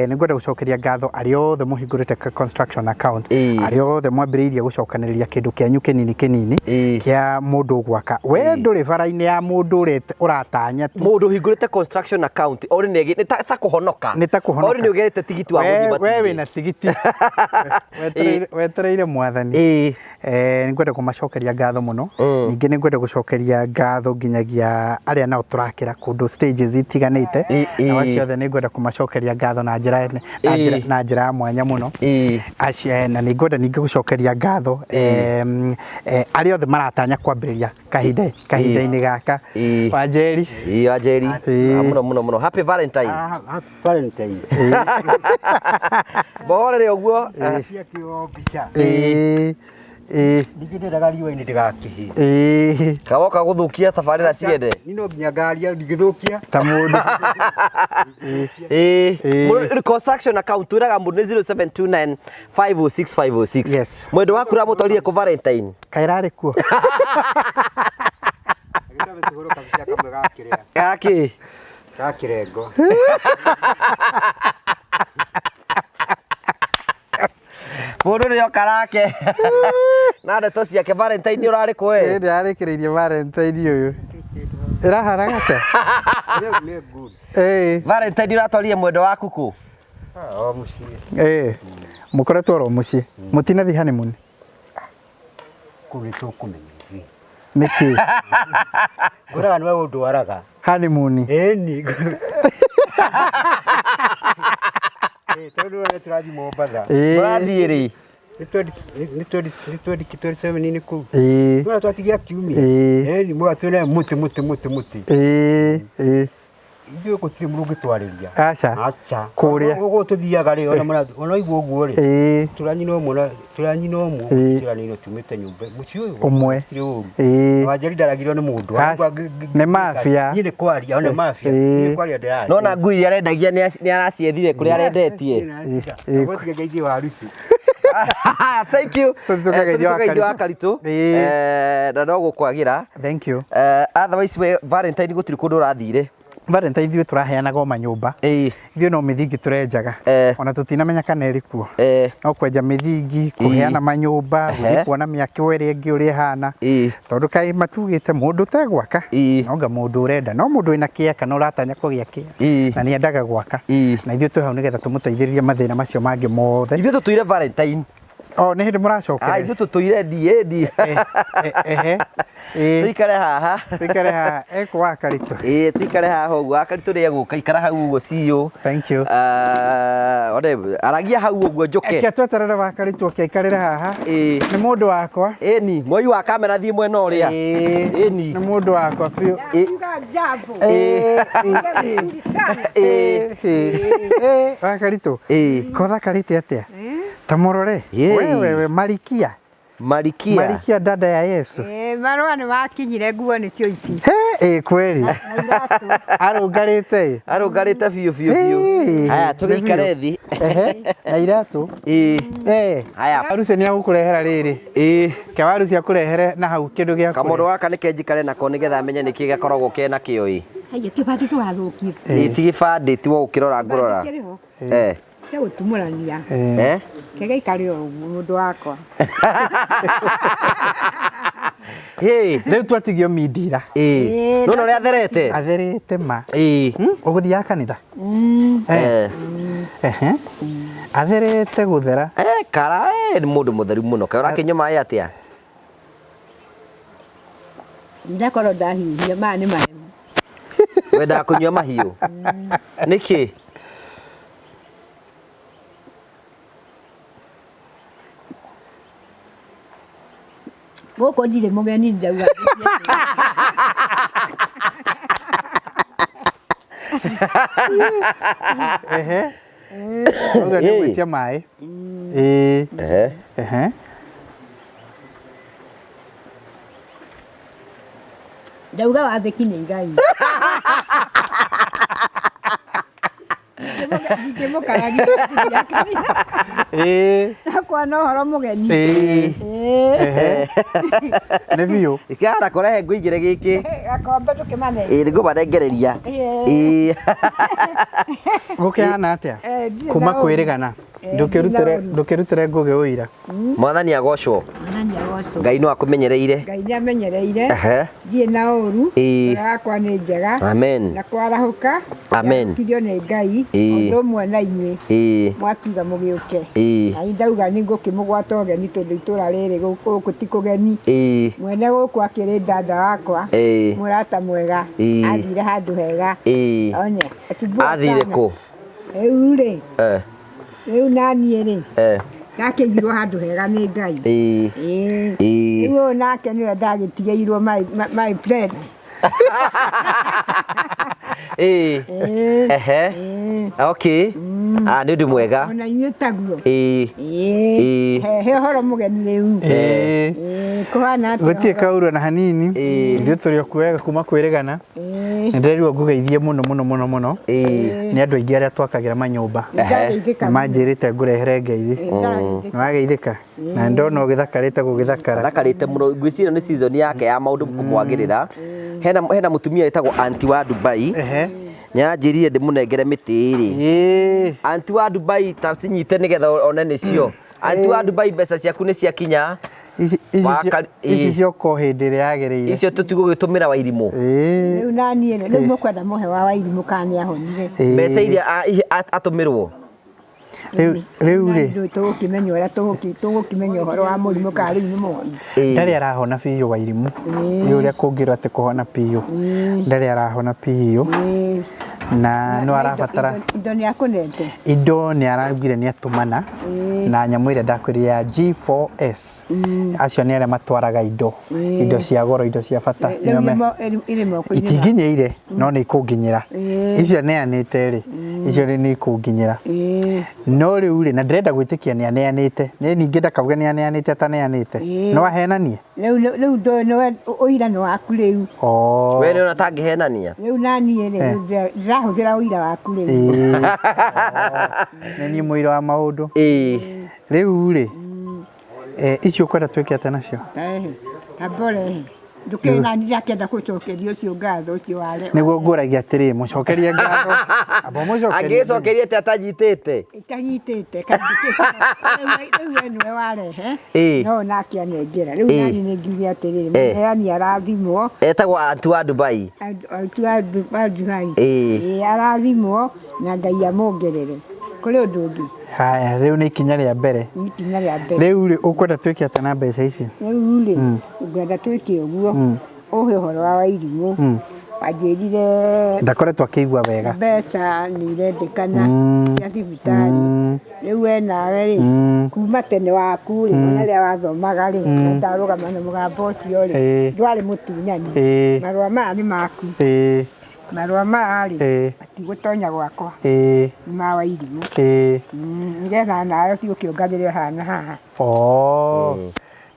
Nĩ ngwenda gũcokeria ngatho arĩa othe mũhingũrĩte construction account, arĩa othe mwambĩrĩirie gũcokanĩrĩria kĩndũ kĩanyu kĩnini kĩnini kĩa mũndũ gwaka. We ndũrĩ bara-inĩ ya mũndũ ũrĩa ũratanya tu. Mũndũ ũhingũrĩte construction account ori nĩ ta kũhonoka. Nĩ ta kũhonoka. Ori nĩ ũgerete tigiti wa gũthiĩ We matu-inĩ. wĩna tigiti. Wetereire mwathani. Nĩ ngwenda kũmacokeria ngatho mũno. Ningĩ nĩ ngwenda gũcokeria ngatho nginyagia arĩa nao tũrakĩra kũndũ stages itiganĩte. Nao acio othe nĩ ngwenda kũmacokeria ngatho na njĩra na njĩra ya mwanya mũno. Acio na nĩ ngwenda ningĩ gũcokeria ngatho arĩa othe maratanya kwambĩrĩria kahinda-inĩ gaka. Wanjeri. Ĩĩ Wanjeri. Mũno mũno mũno. Happy Valentine. Happy Valentine. Bohorere ũguo. Ĩĩ. Ningĩ ndĩraga riũa-inĩ ndĩgakĩhĩe. Ĩĩ. Kawoka gũthũkia tabarĩra ciende. Niĩ no nginya ngaria ndingĩthũkia. Ta mũndũ. Ĩĩ. Construction account twĩraga mũndũ nĩ 0729 506 506. Yes. Mwendwa waku ũramũtwarire kũ Valentine? Kaĩ ĩrarĩ kuo? Gakĩ? Ga kĩrengo. Mũndũ nĩ oka nake. Na ndeto ciake Valentine ũrarĩ kũ we? Ĩĩ ndĩrarĩkĩrĩirie Valentine ũyũ. Ĩrahanaga atĩa? Ĩĩ. Valentine ũratwarire mwendwa waku kũ? O mũciĩ. Ĩĩ. Mũkoretwo oro mũciĩ. Mũtinathiĩ honeymoon? Kũu nĩ tũkũmenya ithuĩ. Nĩkĩ? Ngwĩraga nĩwe ũndwaraga. Honeymoon. Ĩni. Tondũ nĩ tũrathiĩ Mombatha. Mũrathiĩ rĩ? Nĩ 27 nĩ kũu. Ĩĩ. Twona twatigia kiumia. Ĩĩ. Ĩni mũgatwĩra mũtĩ mũtĩ mũtĩ mũtĩ. Ĩĩ. Ĩĩ. Ithuĩ gũtirĩ mũndũ ũngĩtwarĩria. Aca. Aca. Kũrĩa. Ũguo tũthiaga rĩ, ona mũrathi, ona igua ũguo rĩ. Ĩĩ. Tũranyina ũmwe na tũranyina ũmwe, Ĩĩ. tũranina tumĩte nyũmba. Mũciĩ ũyũ Ũmwe. gũtirĩ ũru. Ĩĩ. Wanjeri ndaragirwo nĩ mũndũ. Aca. Nĩ mafia. Niĩ nĩ kwaria, o nĩ mafia. Ĩĩ. Niĩ nĩ kwaria ndĩraria. Nona ngui iria arendagia nĩ araciethire kũrĩa arendetie. Ĩĩ. Gũtigeithie waruci. Thank you. Tũthiĩ tũkageithie Tũthiĩ tũkageithie wa wa Karitũ. Ĩĩ. Na no gũkwagĩra. Thank you. Otherwise we Valentine gũtirĩ kũndũ ũrathire. Valentine ithuĩ tũraheanaga o manyũmba. Ĩĩ. Ithuĩ no mĩthingi tũrenjaga. Eh. Ona tũtinamenya kana ĩrĩ kuo. Eh. No kwenja mĩthingi, kũheana manyũmba, gũthiĩ kuona mĩako ĩrĩa ĩngĩ ũrĩa ĩhana. Ĩĩ. Tondũ kaĩ matugĩte mũndũ ũtegwaka Ĩĩ. no anga mũndũ ũrenda no mũndũ wĩna kĩa kana ũratanya kũgĩa kĩa Ĩĩ. na nĩendaga gwaka Ĩĩ. na ithuĩ twĩ hau nĩgetha tũmũteithĩrĩrie mathĩna macio mangĩ mothe. Ithuĩ tũtũire Valentine. O nĩ hĩndĩ Ah, mũracokerera. ithuĩ tũtũire DAD. Ehe. Ĩĩ. Tũikare haha. Tũikare haha ekũ wa Karitũ. Ĩĩ tũikare haha ũguo. Wa Karitũ nĩ egũka ikara hau ũguo see you. Thank you. One aragia hau ũguo njũke. Reke tweterere wa Karitũ oke aikarĩre haha. Ĩĩ. Nĩ mũndũ wakwa. Ĩni, mwoi wa kamera thiĩ mwena ũrĩa. Ĩĩ. Ĩni. Nĩ mũndũ wakwa biũ. Ndakiuga jambo. Ĩĩ. Vizuri sana. Ĩĩ. Ĩĩ. Wa Karitũ. Ĩĩ. Kothakarĩte atĩa? Ta mũrore. Ĩĩ. We we we Marikia. Marikia. Marikia dada ya Yesu. Eh, marũa nĩ makinyire nguo nĩcio ici. He, ĩĩ kweli. Na iratũ. Arũngarĩte ĩ. Arũngarĩte biũ biũ biũ. Ĩĩ. Haya tũgĩikare thĩ. Ehe, na iratũ. Ĩĩ. Eh. Haya. Waruci nĩ agũkũrehera rĩrĩ. Ĩĩ. Ke waruci akũrehere na hau kĩndũ gĩa Kamũndũ kũrĩa. gaka nĩke njikare nako nĩgetha menye nĩkĩ gakoragwo kena kĩo ĩ. Haiya ti bandũ tũgathũkie. Ĩĩ ti gĩbandĩ ti wo gũkĩrora ngũrora. Kĩrĩ ho. Eh. Kĩa gũtumũrania. Eh. Eh. Kĩgaikare o ũguo mũndũ wakwa. Hĩ. Rĩu twatigio mindira. Ĩĩ. Nona ũrĩa atherete. Atherete ma. Ĩĩ. Ũgũthiaga kanitha? Eh. Ehe. Atherete gũthera. Eh, kara nĩ mũndũ mũtheru mũno. Kaĩ ũrakĩnyua maĩ atĩa? Ndakorwo ndahiũhia maya nĩ mahehu. Wendaga kũnyua mahiũ? Nĩkĩ? Gũkũ ndirĩ mũgeni ndauga. Ehe. Ũguo nĩ Ĩĩ. gwĩtia maĩ. Ĩĩ. Ehe. Ehe. Ndauga wathĩki nĩ igai. Ndingĩmũkararia kanitha. Ĩĩ. Nakwa no ũhoro mũgeni. Ĩĩ. Ĩĩ. Ehe. Nĩ biũ. Kĩara kũrehe ngũigĩre gĩkĩ. Gakombe ndũkĩmane. Ĩĩ nĩngũmanengereria. Ĩĩ. Ĩĩ. Gũkĩhana atĩa? Eh, ndirĩ Kuma na ũru. kwĩrĩgana. Eh, Ndũkĩrutĩre ndirĩ na ũru. ndũkĩrutĩre ngũgĩ ũira. Mwathani agocwo. Mwathani agocwo. Ngai no akũmenyereire. Ngai nĩ amenyereire. Ehe. Ndirĩ na ũru. Ĩĩ. Ngoro yakwa nĩ njega. Amen. Na kwarahũka. Amen. Ndarahũkirio nĩ Ngai. Ĩĩ. Ũndũ ũmwe na inyuĩ. Ĩĩ. Mwakiuga mũgĩũke. Ĩĩ. Na niĩ ndauga nĩ ngũkĩmũgwata ũgeni tondũ itũra rĩrĩ gũkũ ti kũgeni. Ĩĩ. Mwene gũkũ akĩrĩ dada wakwa. Ĩĩ. Mũrata mwega. Ĩĩ. Athire handũ hega. Ĩĩ. One. Atumbũra Athire sana. kũ? Rĩu rĩ, Eh. rĩu naniĩ rĩ, Eh. ndakĩigirwo handũ hega nĩ Ngai. Ĩĩ. Ĩĩ. Ĩĩ. Rĩu ũyũ nake nĩwe ndagĩtigĩirwo my plate. Ĩĩ. Ĩĩ. Ehe. Ĩĩ. Okay. Ah, nĩ ũndũ mwega. Ona inyuĩ taguo. Ĩĩ. Ĩĩ. Ĩĩ. He ũhoro mũgeni rĩu. Ĩĩ. Ĩĩ, kũhana atĩa Gũtirĩ ũhoro? kaurũ na hanini. Ĩĩ. Ithuĩ tũrĩ o kuo kuma kwĩrĩgana. Ĩĩ. Nĩ ndĩrerirwo ngũgeithie mũno mũno mũno mũno. Ĩĩ. Nĩ andũ aingĩ arĩa twakagĩra manyũmba. Nĩndageithĩka Nĩ manjĩrĩte ngũrehere ngeithi. mũno. Nĩndageithĩka. Nĩ wageithĩka? Na ndona ũgĩthakarĩte gũgĩthakara. Athakarĩte mũno ngwĩciria nĩ season yake ya maũndũ kũmwagĩrĩra. Hena mũtumia wĩtagwo anti wa Dubai. Ehe. Nĩanjĩrire ndĩmũnengere mĩtĩ ĩrĩ. Ĩĩ. Anti wa Dubai ta cinyite nĩgetha one nĩcio. Anti wa Dubai mbeca ciaku nĩ ciakinya. Ici ici Ĩĩ. cioka o hĩndĩ ĩrĩa yagĩrĩire. Icio tũtigũgĩtũmĩra Wairimũ. Ĩĩ. Rĩu naniĩ rĩ, rĩu mũkwenda mũhe wa Wairimũ kana nĩahonire. Ĩĩ. Mbeca iria atũmĩrwo. Rĩu rĩu rĩ Rĩ tũgũkĩmenya ũrĩa tũgũkĩmenya ũhoro wa mũrimũ kana rĩu nĩ mũhonu. Ĩĩ. ndarĩ arahona biũ Wairimũ. Nĩ ũrĩa kũngĩrwo atĩ kũhona biũ. Ndarĩ arahona biũ. Ĩĩ. Na no arabatara Indo nĩ akũnete. Indo nĩ araugire nĩ atũmana na nyamũ ĩrĩa ndakwĩrire ya G4S. Acio nĩ arĩa matwaraga indo, indo cia goro, indo cia bata. Rĩu Nĩo irĩ moko-inĩ maku. Itinginyĩire, no nĩ ikũnginyĩra. Icio neanĩte rĩ, icio rĩ nĩ ikũnginyĩra. No rĩu rĩ, na ndĩrenda gwĩtĩkia nĩ aneanĩte. Nĩ ningĩ ndakauge nĩ aneanĩte ataneanĩte. No ahenanie? Rĩu ndũĩ nĩwe ũira nĩ waku rĩu. Oh. We nĩ ona tangĩhenania. Rĩu naniĩ rĩ, rĩu ndĩrahũthĩra ũira waku rĩu. Ĩĩ. Nĩ niĩ mũira wa maũndũ. Ĩĩ. Rĩu rĩ, icio ũkwenda twĩke atĩa nacio? Ehe, amba ũrehe. Ndũkĩũĩ nani ndakĩenda gũcokeria ũcio ngatho ũcio ware. Nĩguo ngũragia atĩrĩ, mũcokerie ngatho. Amba ũmũcokerie. Angĩcokeria atĩa atanyitĩte? Itanyitĩte rĩu we nĩwe warehe. Ĩĩ. No nake anengera. Rĩu Ĩĩ. nani nĩ ngiuge atĩrĩrĩ, Eh. mũheani arathimwo. Etagwo antu wa Dubai. Antu a Dubai. Ĩĩ. Ĩĩ, arathimwo na Ngai amuongerere. Kũrĩ ũndũ ũngĩ? Haya, rĩu nĩ ikinya rĩa mbere. Nĩ ikinya rĩa mbere. Rĩu rĩ, ũkwenda twĩke atĩa na mbeca ici? Rĩu rĩ, ngwenda twĩke ũguo, ũhe ũhoro wa Wairimũ. Wanjĩrire Ndakoretwo akĩigua wega. Mbeca nĩ irendekana cia thibitarĩ. Rĩu we nawe rĩ, kuma tene waku rĩ, ona rĩrĩa wathomaga rĩ, na ndarũgama na mũgambo ũcio rĩ, ndwarĩ mũtunyani. Marũa maya nĩ maku. Marũa maya rĩ, matigũtonya gwakwa. Nĩ ma Wairimũ. Nĩgetha nawe ũthiĩ ũkĩongagĩrĩra haha na haha. Oh.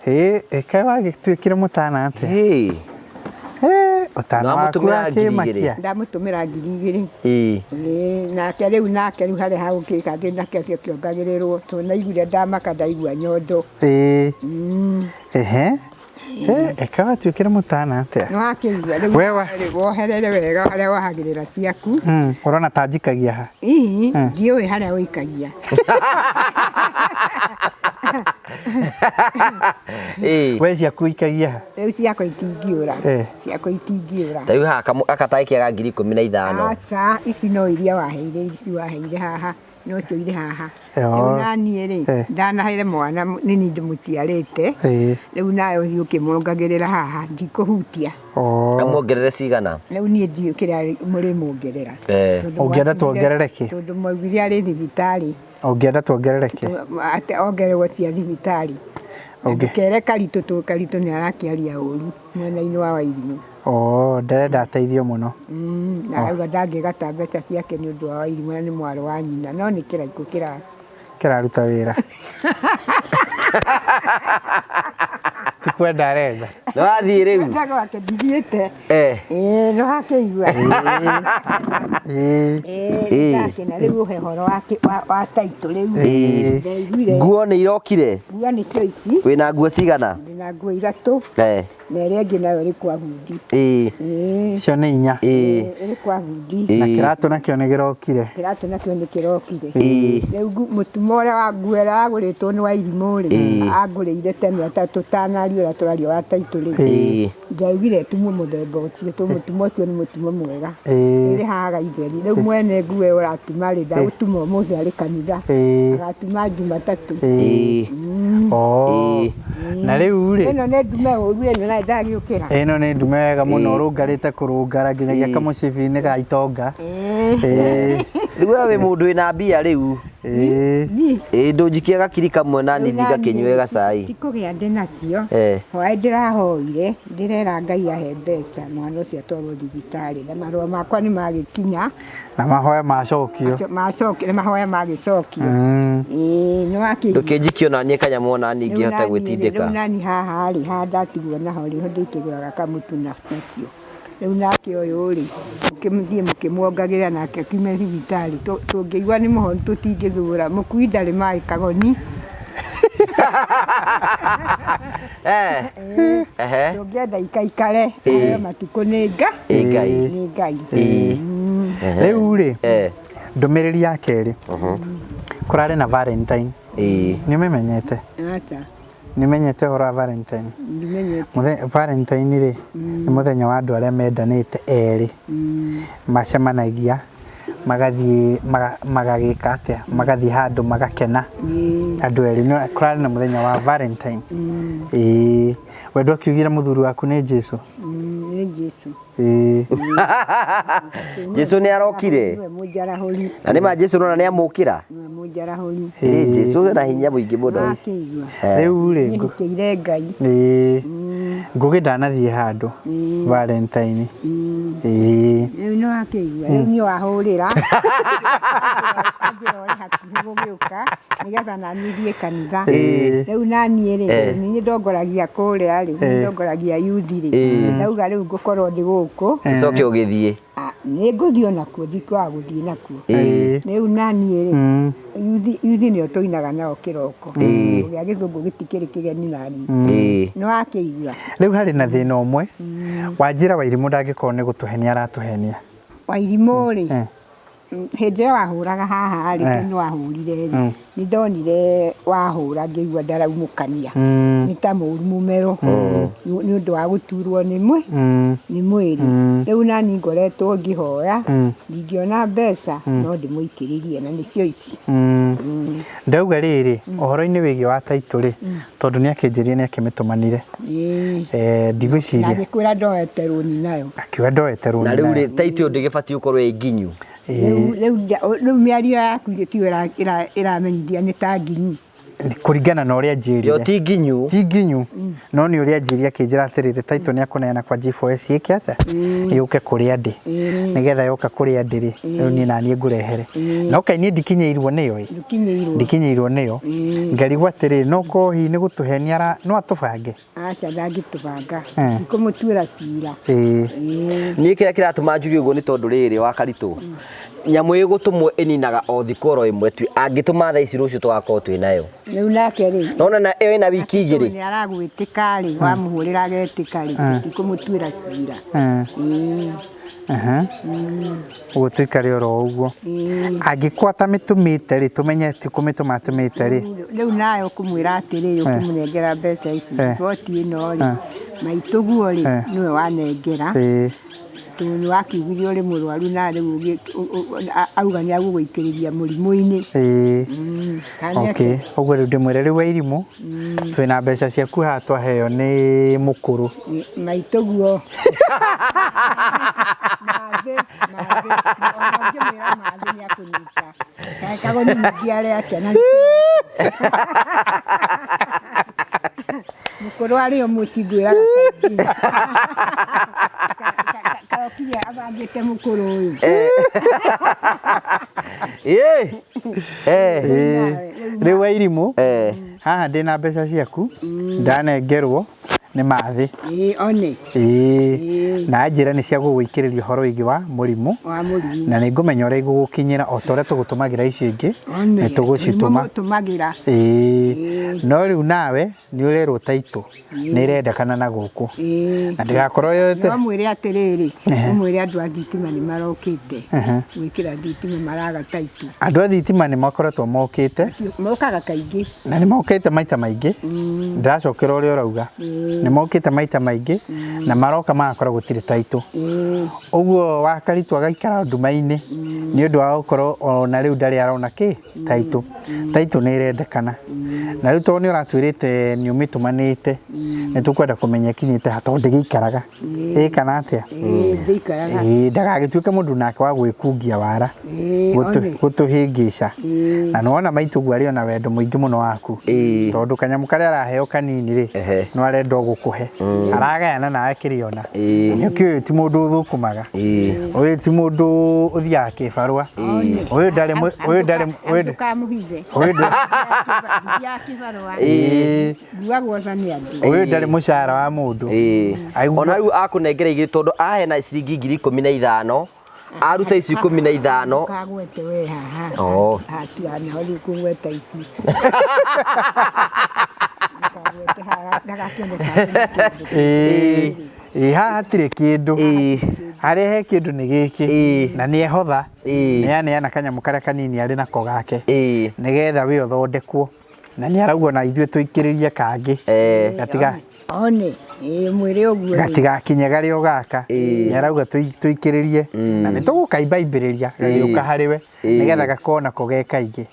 Ĩ, kaĩ wagĩtuĩkire mũtana atĩa? Ĩĩ. Ũtana waku Ndamũtũmĩra 2,000. wakĩmakia. Ndamũtũmĩra 2,000. Ĩĩ. Ĩĩ, nake rĩu nake rĩu harĩa hagũkĩka ndĩ nake akĩongagĩrĩrwo tondũ naiguire ndamaka ndaigua nyondo. Ehe. Eka watuĩkire mũtana atĩa? Nĩ wakĩigua rĩu Wewa. rĩ, woherere wega harĩa wohagĩrĩra ciaku. Ũrona ta njikagia ha? Hihi ndiũĩ harĩa ũikagia. Ĩĩ. We ciaku ũikagia ha? Rĩu ciakwa itingĩũra. Ciakwa itingĩũra. Ta rĩu haha akataĩ ga 15,000. Aca, ici no iria waheire, ici waheire haha, no cio irĩ haha. Rĩu naniĩ rĩ, ndanaheire mwana nĩ niĩ ndĩmũciarĩte. Rĩu nawe ũthiĩ ũkĩmuongagĩrĩra haha, ndikũhutia. Amuongerere cigana? Rĩu niĩ ndiũĩ kĩrĩa mũrĩmuongerera. Ũngĩenda tuongerere kĩ? Tondũ mwaugire arĩ thibitarĩ. Ũngĩenda tuongerere kĩ? Atĩ ongererwo cia thibitarĩ. Ndũkere Karitũ tondũ Karitũ nĩ arakĩaria ũru mwena-inĩ wa Wairimũ. Oh, ndarenda ateithio mũno. Na arauga ndangĩgata mbeca ciake nĩ ũndũ wa Wairimũ na nĩ mwarĩ wa nyina, no nĩ kĩraikũ kĩraruta wĩra. Ti kwenda arenda. Nĩ wathiĩ rĩu? Njaga wake ndithiĩte. Ĩĩ, nĩ wakĩigua. Ĩĩ, nĩndakena rĩu ũhe ũhoro wa taitũ rĩu. Ndaiguire. Nguo nĩ irokire? Nguo nĩcio ici. Wĩna nguo cigana? Ndĩna nguo 3. Na ĩrĩa ĩngĩ nayo ĩrĩ kwa bundi. Icio nĩ 4. Ĩrĩ kwa bundi. Na kĩratũ nakĩo nĩ kĩrokire. Kĩratũ nakĩo nĩ kĩrokire. Rĩu mũtumo ũrĩa wa nguo ĩrĩa wagũrĩtwo nĩ Wairimũ rĩ, angũrĩire tene tũtanaria ũrĩa tũraria wa taitũ rĩ. Ndaugire tumwo mũthemba ũcio, tondũ mũtumo ũcio nĩ mũtumo mwega. Ĩrĩ haha gaitheri. Rĩu mwene nguo ĩyo ũratuma rĩ, ndagũtuma ũmũthĩ arĩ kanitha. Agatuma Jumatatũ. Na rĩu rĩ, Ĩno nĩ ndume ũru ĩno na ndagĩũkĩra. Ĩno nĩ ndume wega mũno, ũrũngarĩte kũrũngara nginyagia kamũcibi-inĩ ga itonga. Rĩu we wĩ mũndũ wĩna mbia rĩu. Ĩĩ, ndũnjikie gakiri kamwe na nithi ngakĩnyue gacai. Ti kũgĩa ndĩ nakĩo. Hwaĩ ndĩrahoire, ndĩrera Ngai ahe mbeca mwana ũcio atwarwo thibitarĩ na marũa makwa nĩ magĩkinya. Na mahoya macokio. Macokio, na mahoya magĩcokio. Ĩĩ, nĩ wakĩigua. Ndũkĩnjikie ona niĩ kanyamũ ona niĩ ingĩhota gwĩtindĩka. Rĩu nani haha rĩ, haha ndatigwo naho rĩ, ho ndĩkĩgũraga kamũtu nakĩo. Rĩu nake ũyũ rĩ, mũkĩmũthiĩ mũkĩmuongagĩrĩra nake akiume thibitarĩ. Tũngĩigua nĩ mũhonu tũtingĩthũra. Mũkui ndarĩ maĩ kagoni. Tũngĩenda ikaikare, aheo matukũ nĩ Ngai. Nĩ Ngai. Rĩu rĩ, ndũmĩrĩri ya kerĩ, kũrarĩ na Valentine. Nĩ ũmĩmenyete? Aca. Nĩ ũmenyete ũhoro wa Valentine? Ndimenyete. Valentine rĩ, nĩ mũthenya wa andũ arĩa mendanĩte erĩ. Macemanagia, magathiĩ, magagĩka atĩa? Magathiĩ handũ magakena. Andũ erĩ, kũrarĩ na mũthenya wa Valentine. Ĩĩ. We ndwakiugire mũthuri waku nĩ Jesũ? Nĩ Jesũ. Ĩĩ. Jesu nĩ arokire Nĩwe mũnjarahũri. Na nĩ ma Jesu nona nĩ amũkĩra. Nĩwe mũnjarahũri. Ĩ Jesu ena hinya mũingĩ mũno. Wakĩigua. Rĩu rĩ Nĩhikĩire Ngai. Ĩĩ. Ngũgĩ ndanathiĩ handũ Valentine. Ĩĩ. Rĩu nĩ wakĩigua. Rĩu niĩ wahũrĩra. Anjĩra ũrĩ hakuhĩ gũgĩũka nĩgetha naniĩ thiĩ kanitha. Rĩu naniĩ rĩ, nĩ ndongoragia kũrĩa rĩ, nĩ ndongoragia yuthi rĩ. Ndauga rĩu ngũkorwo ndĩ gũkũ. Tũcoke ũgĩthiĩ. Ah, nĩ ngũthiĩ onakuo, ndikwaga gũthiĩ nakuo. Ĩĩ. Rĩu naniĩ rĩ, yuthi nĩo tũinaga nao kĩroko. Gĩa gĩthũngũ gĩtikĩrĩ kĩgeni naniĩ. Nĩ wakĩigua. Rĩu harĩ na thĩna ũmwe. Wanjĩra Wairimũ ndangĩkorwo nĩ gũtũhenia aratũhenia. Wairimũ rĩ, hĩndĩ ĩrĩa wahũraga haha rĩ, nĩ wahũrire rĩ, nĩ ndonire wahũra ngĩigua ndaraumũkania. Nĩ ta mũru mũmero nĩ ũndũ wa gũturwo nĩ nĩ mwĩrĩ. Rĩu nani ngoretwo ngĩhoya, ndingĩona mbeca no ndĩmũikĩrĩrie na nĩcio ici. Ndauga rĩrĩ, ũhoro-inĩ wĩgiĩ wa taitũ rĩ, tondũ nĩ akĩnjĩrire nĩ akĩmĩtũmanire. Na Ndigwĩciria. ngĩkwĩra ndoete rũni nayo. Akiuga ndoete rũni Na rĩu nayo. rĩ taitũ ĩyo ndĩgĩbatiĩ gũkorwo ĩ nginyu. Rĩu mĩario yaku ithe tiyo ĩramenyithia nĩ ta nginyu. Kũringana na ũrĩa njĩrire. Yo ti nginyu. Ti nginyu. No nĩ ũrĩa njĩrire akĩnjĩra atĩrĩrĩ, taitũ nĩ akũneana kwa G4S ĩke atĩa? Yũke kũrĩa ndĩ. Nĩgetha yoka kũrĩa ndĩ rĩ, rĩu niĩ naniĩ ngũrehere. No kaĩ niĩ ndikinyĩirwo nĩyo ĩ. Ndũkinyĩirwo. Ndikinyĩirwo nĩyo. Ngarigwo atĩrĩrĩ, no korwo hihi nĩ gũtũhenia no atũbange. Aca ndangĩtũbanga. Ndikũmũtuĩra cira. Niĩ kĩrĩa kĩratũma njuge ũguo nĩ tondũ rĩrĩ wa Karitũ, nyamũ ĩgũtũmwo ĩninaga o thikũ oro ĩmwe tu, angĩtũma thaa ici rũciũ tũgakorwo twĩ nayo. Rĩu nake rĩ, Nona na ĩyo ĩna wiki igĩrĩ. Nĩ aragwĩtĩka rĩ, wamũhũrĩra agetĩka rĩ, ndikũmũtuĩra cira. Ũguo tũikare oro ũguo. Angĩkorwo atamĩtũmĩte rĩ, tũmenye ti kũmĩtũma atũmĩte rĩ. Rĩu nawe ũkũmwĩra atĩrĩrĩ, ũkũmũnengera mbeca ici, riboti ĩno rĩ, maitũguo rĩ, nĩwe wanengera. Tondũ nĩ wakiugire ũrĩ mũrwaru na rĩu auga nĩ agũgũikĩrĩria mũrimũ-inĩ. Okay, ũguo rĩu ndĩmwĩre rĩu Wairimũ, twĩna mbeca ciaku haha twaheo nĩ mũkũrũ. Maitũguo. Mathĩ, mathĩ, ona ũngĩmwĩra mathĩ nĩ akũnyita. Kagoni ningĩ arĩ atĩa na mũkũrũ arĩ o mũciĩ ngwĩraga kaingĩ. Karokire abangĩte mũkũrũ ũyũ. Rĩu Wairimũ, haha ndĩna mbeca ciaku, ndanengerwo nĩ mathĩ. One. Na njĩra nĩ cia gũgũikĩrĩria ũhoro wĩgiĩ wa mũrimũ. Na nĩ ngũmenya ũrĩa igũgũkinyĩra o ta ũrĩa tũgũtũmagĩra icio ingĩ, nĩ tũgũcitũma. No rĩu nawe nĩ ũrerwo taitũ nĩ ĩrendekana na gũkũ. Na ndĩgakorwo yoete. No mwĩre atĩrĩrĩ, ũmwĩre andũ a thitima nĩ marokĩte. Gwĩkĩra thitima maraga taitũ. Andũ a thitima nĩ makoretwo mokĩte. Mokaga kaingĩ. Na nĩ mokĩte maita maingĩ. Ndĩracokera ũrĩa ũrauga. Nĩ mokĩte maita maingĩ na maroka magakora gũtirĩ taitũ. Ũguo wa Karitũ agaikara nduma-inĩ nĩ ũndũ wa gũkorwo ona rĩu ndarĩ arona kĩ taitũ. Taitũ nĩ ĩrendekana. Na rĩu tondũ nĩ ũratwĩrĩte nĩ ũmĩtũmanĩte, nĩ tũkwenda kũmenya ĩkinyĩte ha tondũ ndĩgĩikaraga. Ĩ kana atĩa? Ndĩikaraga. Ndagagĩtuĩke mũndũ nake wa gwĩkungia wara. Gũtũhĩngĩca. Na nĩwona maitũguo arĩ ona wendo mũingĩ mũno waku. Tondũ kanyamũ karĩa araheo kanini rĩ, no arenda o gũkũhe. Aragayana nawe kĩrĩa ona. Nĩkĩo ũyũ ti mũndũ ũthũkũmaga. Ũyũ ti mũndũ ũthiaga kĩbarũa. Ũyũ ndarĩ ũyũ ndarĩ Ndũkamũhithe. Ũyũ Nduthiaga kĩbarũa. Nguagwo tha nĩ andũ. Ũyũ ndarĩ mũcara wa mũndũ. Ona rĩu akũnengera igĩrĩ tondũ ahena ciringi ngiri 15, aruta ici 15. Ndũkagwete we haha. Hatigana rĩu kũgweta ici. Ndũkagwete haha ndagakĩone ta kĩndũ. Haha hatirĩ kĩndũ. Harĩa he kĩndũ nĩ gĩkĩ. Na nĩ ehotha. Nĩ aneana kanyamũ karĩa kanini arĩ nako gake. Nĩgetha we ũthondekwo. Na nĩ arauga na ithuĩ tũikĩrĩrie kangĩ. Gatiga. One, mwĩre ũguo. Gatigakinye karĩ o gaka. Nĩ arauga tũikĩrĩrie. Na nĩ tũgũkaimbaimbĩrĩria gagĩũka harĩ we. Nĩgetha gakorwo nako ge kaingĩ.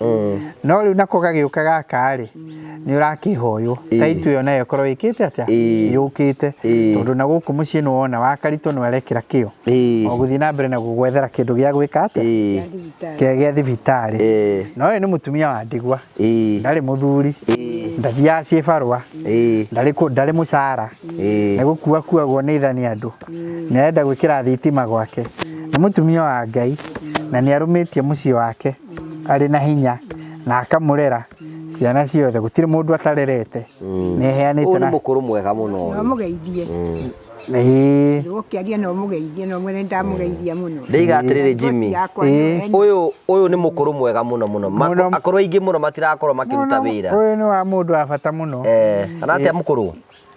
No rĩu nako gagĩũka gaka rĩ, Nĩ ũrakĩhoywo. Ĩĩ. Taitũ ĩyo nayo ĩkorwo ĩkĩte atĩa? Ĩĩ. Yũkĩte. Ĩĩ. Tondũ na gũkũ mũciĩ nĩ wona wa Karitũ nĩ arekĩra kĩo. Ĩĩ. O gũthiĩ na mbere na gũgwethera kĩndũ gĩa gwĩka atĩa? Ĩĩ. Kĩa gĩa thibitarĩ. Ĩĩ. Na ũyũ nĩ mũtumia wa ndigwa. Ĩĩ. Ndarĩ mũthuri. Ĩĩ. Ndathiaga ciĩbarũa. Ĩĩ. Ndarĩ ndarĩ mũcara. Ĩĩ. Nĩ gũkua kuagwo nĩ itha nĩ andũ. Nĩ arenda gwĩkĩra thitima gwake. Nĩ mũtumia wa Ngai na nĩ arũmĩtie mũciĩ wake arĩ na hinya na akamũrera ciana ciothe gũtirĩ mũndũ atarerete. Nĩ eheanĩte Ũyũ nĩ na mũkũrũ mwega mũno. No mũgeithie. Ĩĩ. Ũkĩaria no mũgeithie no mwene ndamũgeithia mũno. Ndĩiga atĩrĩrĩ Jimmy. Yakwa nĩyo ĩno. Ũyũ nĩ mũkũrũ mwega mũno mũno. Mũno. Akũrũ aingĩ mũno matirakorwo makĩruta Mũno, wĩra. Ũyũ nĩ wa mũndũ wa bata mũno. Kana atĩa mũkũrũ?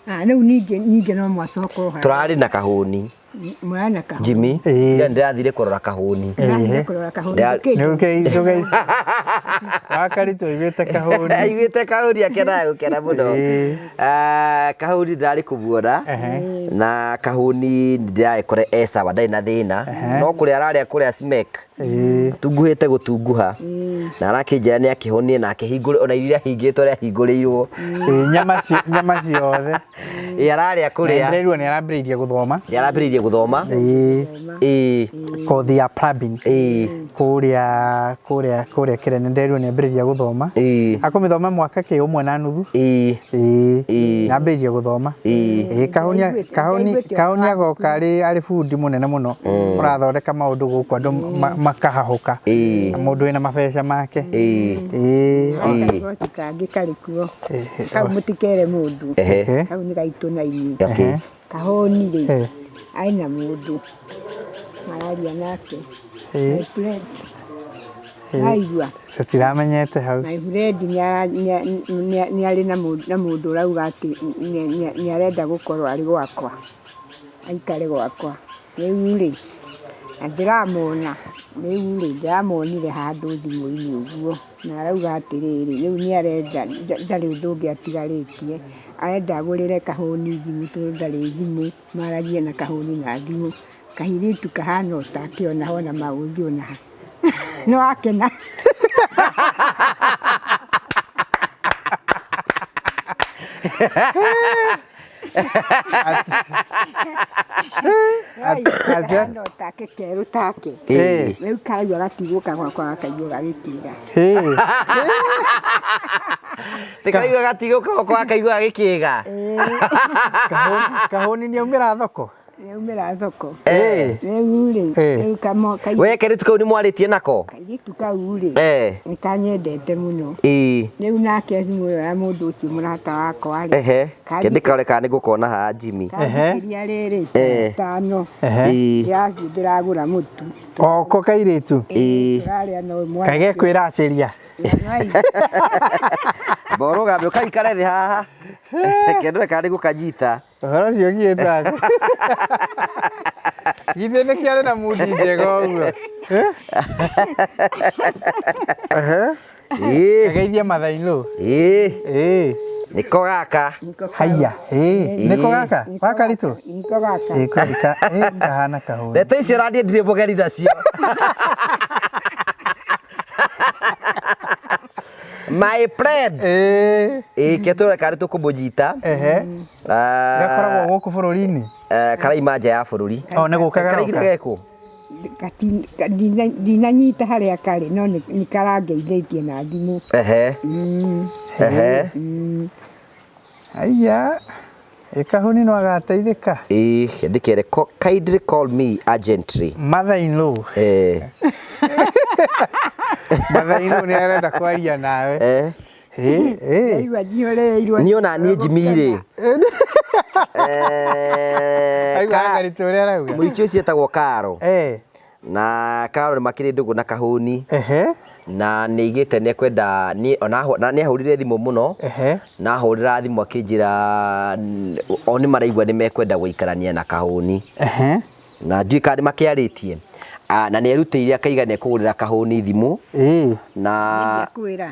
Ah, rĩu ningĩ no mwacoka o haha. Tũrarĩ na kahũni. Mũrana kahũni. Jimmy, Ĩĩ. ira ndĩrathire kũrora kahũni. Ndĩrathire kũrora kahũni. Nĩ ũkĩ wa Karitũ aiguĩte kahũni. Aiguĩte kahũni akenaga gũkena mũno. Ĩĩ. Kahũni ndĩrarĩ kũmuona Ehe. na kahũni ndĩragĩkore e sawa ndarĩ na thĩna no kũrĩa ararĩa kũrĩa smek Ĩĩ. tunguhĩte gũtunguha na arakĩnjĩra nĩ akĩhonie na akĩhingũre ona iria ahingĩtwo ũrĩa ahingũrĩirwo. Ĩĩ, nyama ciothe. Ĩĩ, ararĩa Na kũrĩa. ndĩraigua nĩ arambĩrĩirie gũthoma. Nĩ arambĩrĩirie gũthoma. Ĩĩ. Ĩĩ. Kothi ya plumbing. Ĩĩ. Kũrĩa kĩrĩa nĩ ndĩraigua nĩ ambĩrĩria gũthoma. Ĩĩ. Akũmĩthoma mwaka kĩ ũmwe na nuthu. Ĩĩ. Ĩĩ. Ĩĩ. Nĩ ambĩrĩirie gũthoma. Ĩĩ. Ĩĩ, kahũni agoka arĩ bundi mũnene mũno ũrathondeka maũndũ gũkũ andũ makahahũka. Ĩĩ. Na mũndũ wĩna mabeca make. Ĩĩ. Ĩĩ. Gagoti kangĩ karĩ kuo. Kau mũtikere mũndũ. Ehe. Kau nĩ gaitũ na inyuĩ. Okay. Kahũni rĩ, Ehe. arĩ na mũndũ mararia nake. Ĩĩ. My friend. Waigua? Tũtiramenyete hau. My friend nĩ arĩ na mũndũ ũrauga atĩ nĩ arenda gũkorwo arĩ gwakwa, aikare gwakwa. Rĩu rĩ, na ndĩramona, rĩu rĩ, ndĩramonire handũ thimũ-inĩ ũguo, na arauga atĩrĩrĩ, rĩu nĩ arenda, ndarĩ ũndũ ũngĩ atigarĩtie, arenda agũrĩre kahũni thimũ tondũ ndarĩ thimũ, maragie na kahũni na thimũ. Kairĩtu kahana o take ona hona maũthĩ ona ha. Nĩ wakena. Kahana o take kerũ take. Ĩĩ. Rĩu karaigua gatigũka gwakwa gakaigua gagĩkĩga. Ĩĩ. Tĩkaigua gatigũka gwakwa gakaigua gagĩkĩga. Kahũni nĩ aumĩra thoko? Nĩaumĩra thoko. Ĩĩ. Rĩu rĩ, rĩu kamo We kairĩtu kau nĩ mwarĩtie nako? Kairĩtu kau rĩ, Eh. nĩ kanyendete mũno. Ĩĩ. Rĩu nake thimũ ĩyo ya mũndũ ũcio mũrata wakwa rĩ, Ehe. Kĩndĩkore kana nĩ ngũkona haha Jimmy. kanjĩkĩria rĩrĩ Eh. tano Ehe. Ĩĩ. ndĩrathiĩ ndĩragũra mũtu. Oko kairĩtu. Ĩĩ. Tũrarĩa na ũyũ mwana. Kage kwĩracĩria. Amba ũrũgame ũkaikare thĩ haha. Kĩndore kana nĩ gũkanyita. Ũhoro ũcio ũgiĩte aku. Githĩ nĩ kĩarĩ na mundi njega ũguo. Ehe. Ĩĩ. Kageithie mathainũ. Ĩĩ. Ĩĩ. Nĩko gaka. Haiya. Ĩĩ. Nĩko gaka? Wa Karitũ? Nĩko gaka. Ĩĩ kweli ĩĩ kahana kahũni. Ndeto icio radiĩ ndirĩ mũgeni nacio. My friend. Ĩĩ. Ĩĩ ketũre kana nĩ tũkũmũnyita. Ehe. Gakoragwo gũkũ bũrũri-inĩ? Karaima nja ya bũrũri. O nĩ gũka Karaigire garoka. gekũ? Ndinanyita harĩa karĩ no nĩ karangeithĩtie na thimũ. Ehe. Ehe. Aya. Ĩ kahũni no agateithĩka. Ĩĩ ndĩkere kindly call me urgently. Mother in law. Eh. Mother in law nĩ arenda kwaria nawe. Eh. Ĩĩ. Ĩĩ. Ndaigua njihũrĩrĩirwo. Niĩ ona niĩ Jimmy rĩ. Aigua Karitũ ũrĩa arauga. Mũici ũcio etagwo Karo. Eh. Na Karo nĩ makĩrĩ ndũgũ na kahũni. Ehe. Na nĩ aigĩte nĩ ekwenda nĩ ona nĩ ahũrire thimũ mũno. Ehe. Na ahũrĩra thimũ akĩnjĩra o nĩ maraigua nĩ mekwenda gũikarania na kahũni. Ehe. Na ndiũĩ kana nĩ makĩarĩtie. Na nĩ erutĩire akaiga nĩ ekũgũrĩra kahũni thimũ. Ĩĩ. Na Kwĩra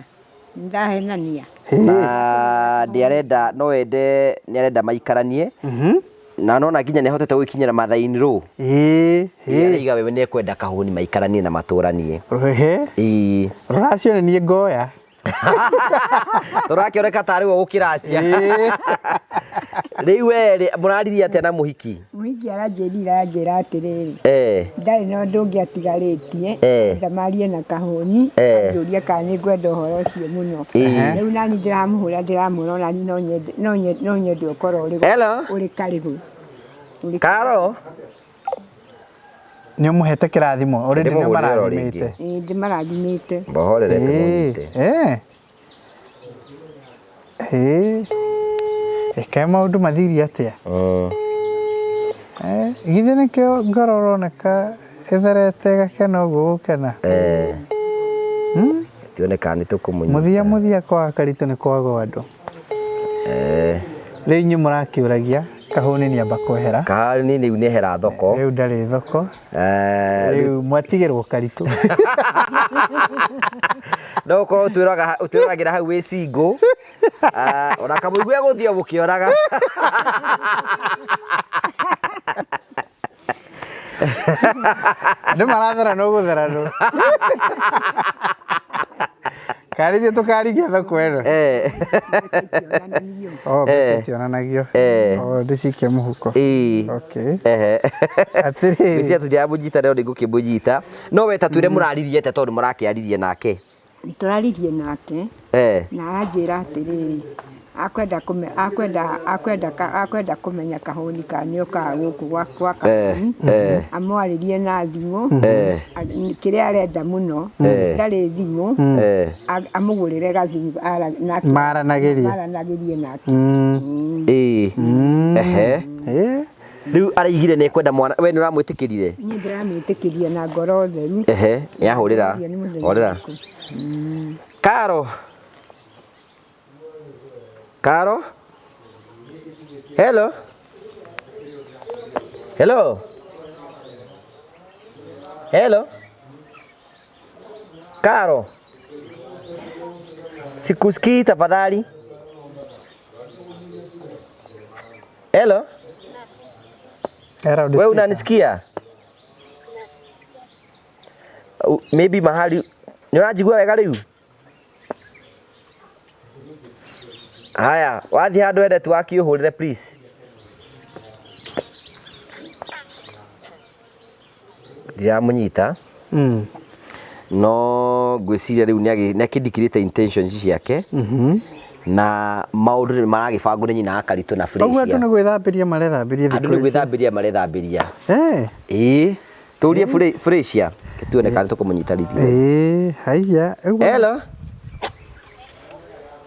ndahenania. Na nĩ arenda no ende nĩ arenda maikaranie. Na nona nginya nĩ ahotete gũkinyĩra mathaini rũ. Ĩĩ. Ĩĩ. Araiga wewe nĩ ekwenda kahũni maikaranie na matũranie. Ehe. Ĩĩ. Rũracio nĩ niĩ ngoya. Tũrakĩoneka tarĩ we gũkĩracia. Rĩu we rĩ, mũraririe atĩa na mũhiki? Mũhiki aranjĩrire aranjĩra atĩrĩrĩ, ndarĩ na ũndũ ũngĩ atigarĩtie, ndamarie na kahũni, anjũrie kana nĩ ngwenda ũhoro ũcio mũno. Rĩu nani ndĩramũhũra ndĩramwĩra onani no nyende no nyende ũkorwo ũrĩ Hello? ũrĩ karĩgũ. Ũrĩ Karo? Nĩ ũmũhete kĩrathimo already nĩ Ndĩmũhũrĩre o rĩngĩ. ũmarathimĩte. Ĩĩ, ndĩmarathimĩte. Mbohorere tũmũnyite. Ĩkae maũndũ mathirie atĩa? Githĩ nĩkĩo ngoro ũroneka ĩtherete ĩgakena ũguo gũkena? Tuone kana nĩ tũkũmũnyita. Mũthia mũthia kwa Karitũ nĩ kwagwo andũ. Rĩu inyuĩ mũrakĩũragia Kahũni nĩ amba kwehera. Kahũni rĩu nĩ ehera thoko. Rĩu ndarĩ thoko. Rĩu mwatigĩrwo Karitũ. No ũkorwo ũtwĩroragĩra hau wĩ single. Ona kamũigue gũthiĩ mũkĩoraga. Andũ maratherana ũgũtheranwo. Karĩ ithuĩ tũkaringia thoko ĩno. Oh, mbeca itionanagio. Oh, ndĩcikie mũhuko. Okay. Atĩrĩrĩ. Mbeca tũtiramũnyita no nĩngũkĩmũnyita. No we ta twĩre mũraririe atĩa tondũ mũrakĩaririe nake. Tũraririe nake na aranjĩra atĩrĩrĩ, akwenda kũme akwenda akwenda akwenda kũmenya kahũni kana nĩokaga gũkũ gwa kwa kahũni, amwarĩrie na thimũ, kĩrĩa arenda mũno ndarĩ thimũ, amũgũrĩre gathimũ nake Maranagĩrie. maranagĩrie nake. Rĩu araigire nĩ ekwenda mwana, we nĩ ũramwĩtĩkĩrire? Niĩ ndĩramwĩtĩkĩria na ngoro theru. Ehe, nĩahũrĩra. Nĩ mũthenya Hũrĩra. ũrĩkũ? Karo. Karo? Hello? Hello? Hello? Karo? Sikusikii tafadhali. Hello? Wewe unanisikia? Maybe mahali nĩ ũranjigua wega rĩu? Haya, wathiĩ handũ he network ũhũrĩre please. Ndiramũnyita. No ngwĩciria rĩu nĩ akĩndikirĩte intentions ciake. Na maũndũ nĩ maragĩbangwo nĩ nyina wa Karitũ na Ũguo andũ Felicia. nĩ gwĩthambĩria marethambĩria Andũ thikũ nĩ ici. gwĩthambĩria marethambĩria. Ĩĩ. Tũrie Felicia, tuone kana tũkũmũnyita rĩngĩ. Haiya. Hello.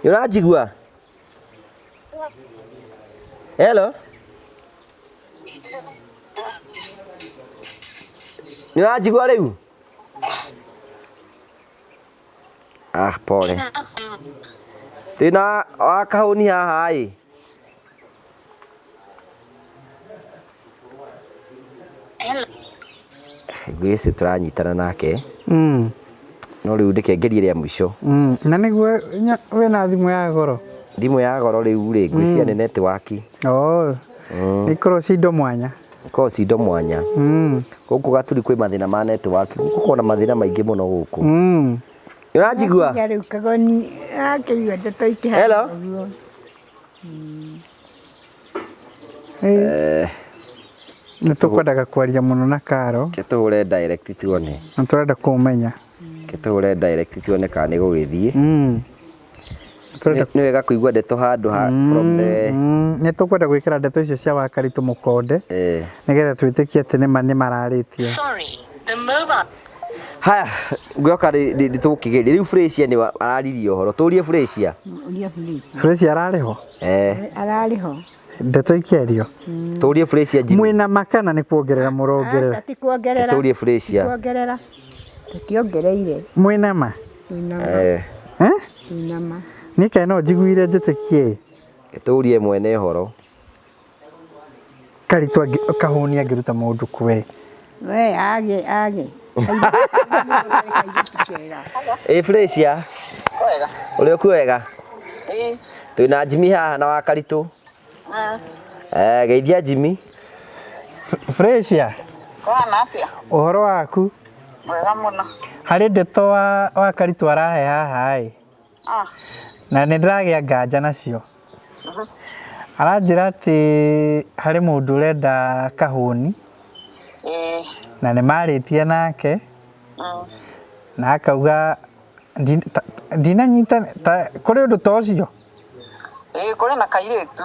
Nĩ ũranjigua? Hello. Nĩ ũranjigua rĩu? Ah, pole. Twĩna wa kahũni haha ĩ. Ngwĩciria tũranyitana nake. No rĩu ndĩke ngerie rĩa mũico. Na nĩguo wĩna thimũ ya goro? Thimũ ya goro rĩu rĩ, ngwĩciria nĩ network. Oh. Ikorwo ci indo mwanya. Ikorwo ci indo mwanya. Gũkũ Gaturi kwĩ mathĩna ma network. Gũkũ kwĩna mathĩna maingĩ mũno gũkũ. Nĩ ũranjigua? Rĩu kagoni akĩigua ndeto ikĩhana Hello? ũguo. Nĩ tũkwendaga kwaria mũno na Karo. Ke tũhũre direct tuone. Na tũrenda kũmenya. Ke tũhũre direct tuone kana nĩ gũgĩthiĩ. Nĩ wega kũigua ndeto handũ ha from the Nĩ tũkwenda gwĩkĩra ndeto icio cia Wakaritũ mũkonde. Nĩgetha twĩtĩkie atĩ nĩma nĩ mararĩtie. Haya, ngwĩhoka nĩ tũgũkĩgeria. Rĩu Felicia nĩ araririe ũhoro. Tũrie Felicia. Ũria Felicia. Felicia ararĩ ho? Ararĩ ho. Ndeto ikĩario. Tũrie Felicia Jimmy. Mwĩna makana nĩ kuongerera mũrongerera. Aca, ti kuongerera. Tũrie Felicia. Ti kuongerera. Tũtiongereire. Mwĩna ma? Twĩna ma. Twĩna ma. Niĩ kaĩ no njiguire njĩtĩkie. Tũrie mwene ũhoro. Karitũ kahũni angĩruta mũndũ kwe. We age age. Ĩ Felicia. Wega. Ũrĩ oku wega? Ĩĩ. Twĩna Jimmy haha na Wakaritũ. Geithia Jimmy. Felicia. Kwana atĩa? Ũhoro waku? Wega mũno. Harĩ ndeto wa Wakaritũ arahe haha ĩ. Ah. Na nĩ ndĩragĩa nganja nacio. Aranjĩra atĩ harĩ mũndũ ũrenda kahũni Ĩĩ. na nĩ marĩtie nake na akauga ndinanyita kũrĩ ũndũ ta ũcio. Ĩĩ, kũrĩ na kairĩtu.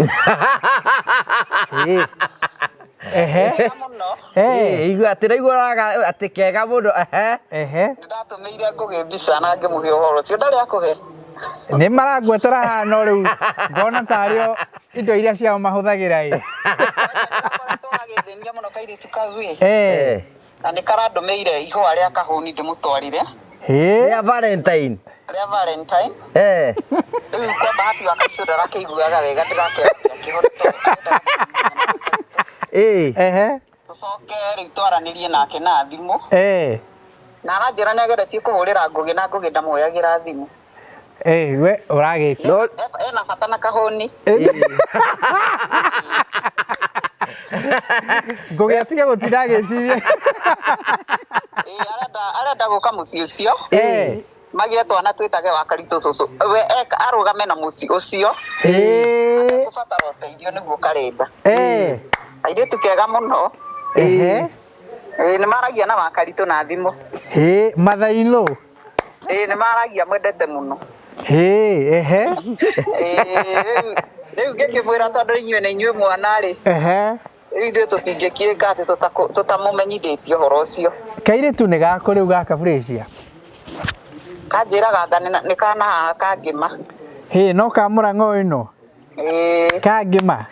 Ĩĩ. Ehe. Kega mũno. Eh. Igua atĩ naiguaga atĩ kega mũno ehe. Ehe. Nĩndatũmĩire Ngũgĩ mbica na ngĩmũhe ũhoro ũcio ndarĩ akũhe. Nĩ marangwetera haha no rĩu ngona tarĩ o indo iria ciao mahũthagĩra ĩ. Nĩakoretwo agĩthĩnia mũno kairĩtu kau ĩ. Eh. Na nĩ karandũmĩire ihũa rĩa kahũni ndĩmũtwarĩre. Hĩ. Rĩa Valentine. Rĩa Valentine. Eh. Rĩu kwa bahati wa kaitũ ndarakĩiguaga wega ndĩrakĩra akĩhore tondũ Ĩĩ. Ehe. tũcoke rĩu twaranĩrie nake na thimũ. Eh. Na aranjĩra nĩ ageretie kũhũrĩra Ngũgĩ na Ngũgĩ ndamwoyagĩra thimũ. Eh, we ũragĩka. No Ena bata na kahũni. Ngũgĩ atige gũtinda agĩciria. Ĩĩ, arenda gũka mũciĩ ũcio. Eh. Magĩe twana twĩtage wa Karitũ cũcũ. We arũgame na mũciĩ ũcio. Eh. Kũbatara ũteithio nĩguo karenda. Eh. Kairĩtu kega mũno. Ehe. Ĩĩ, nĩ maragia na wa Karitũ na thimũ. Hĩ, mother-in-law. Ĩĩ, nĩ maragia mwendete mũno. Hĩ, ehe. Ĩĩ, rĩu ngĩkĩmwĩra tondũ inyuĩ nĩ inyuĩ mwana rĩ. Ehe. Rĩu ithuĩ tũtingĩkĩka atĩ tũtamũmenyithĩtie ũhoro ũcio. Kairĩtu nĩ gakũ rĩu gaka Felicia? Kanjĩraga anga nĩ kana haha kangĩma. Hĩ, no ka mũrang'o ĩno? Ĩĩ. Kangĩma?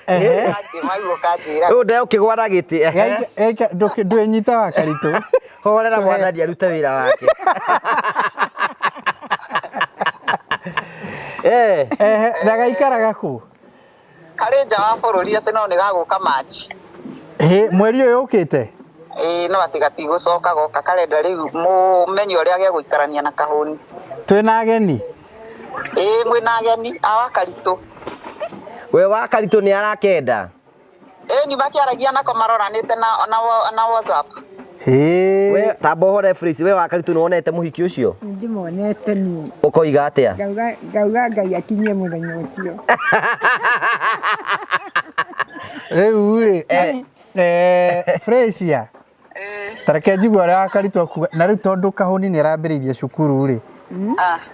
Ehe. Kangĩma guo kanjĩraga. Rĩu ndeo ũkĩgwa na gĩtĩ ehe. Gaika ndwĩnyita wa Karitũ. Horera mwathani arute wĩra wake. Eh. Ehe, na gaikaraga kũ? Karĩ nja wa bũrũri atĩ no nĩ gagũka Machi. Hĩ, mweri ũyũ ũkĩte? Ĩĩ, no atĩ gatigũcoka goka karenda rĩu mũmenye ũrĩa gegũikarania na kahũni. Twĩna ageni? Ĩĩ, mwĩna ageni a wa Karitũ. We wa Karitũ nĩ arakenda. Ĩĩ, nĩ makĩaragia nako maroranĩte na WhatsApp. Hĩ. We tamba ũhore Felicia, we wa Karitũ nĩ wonete mũhiki ũcio? Ndĩmonete niĩ. Ũkoiga atĩa? Ngauga Ngai akinyie mũthenya ũcio. Rĩu rĩ, Felicia, ta reke njigue ũrĩa wa Karitũ akuga. Na rĩu tondũ kahũni nĩ arambĩrĩirie cukuru rĩ,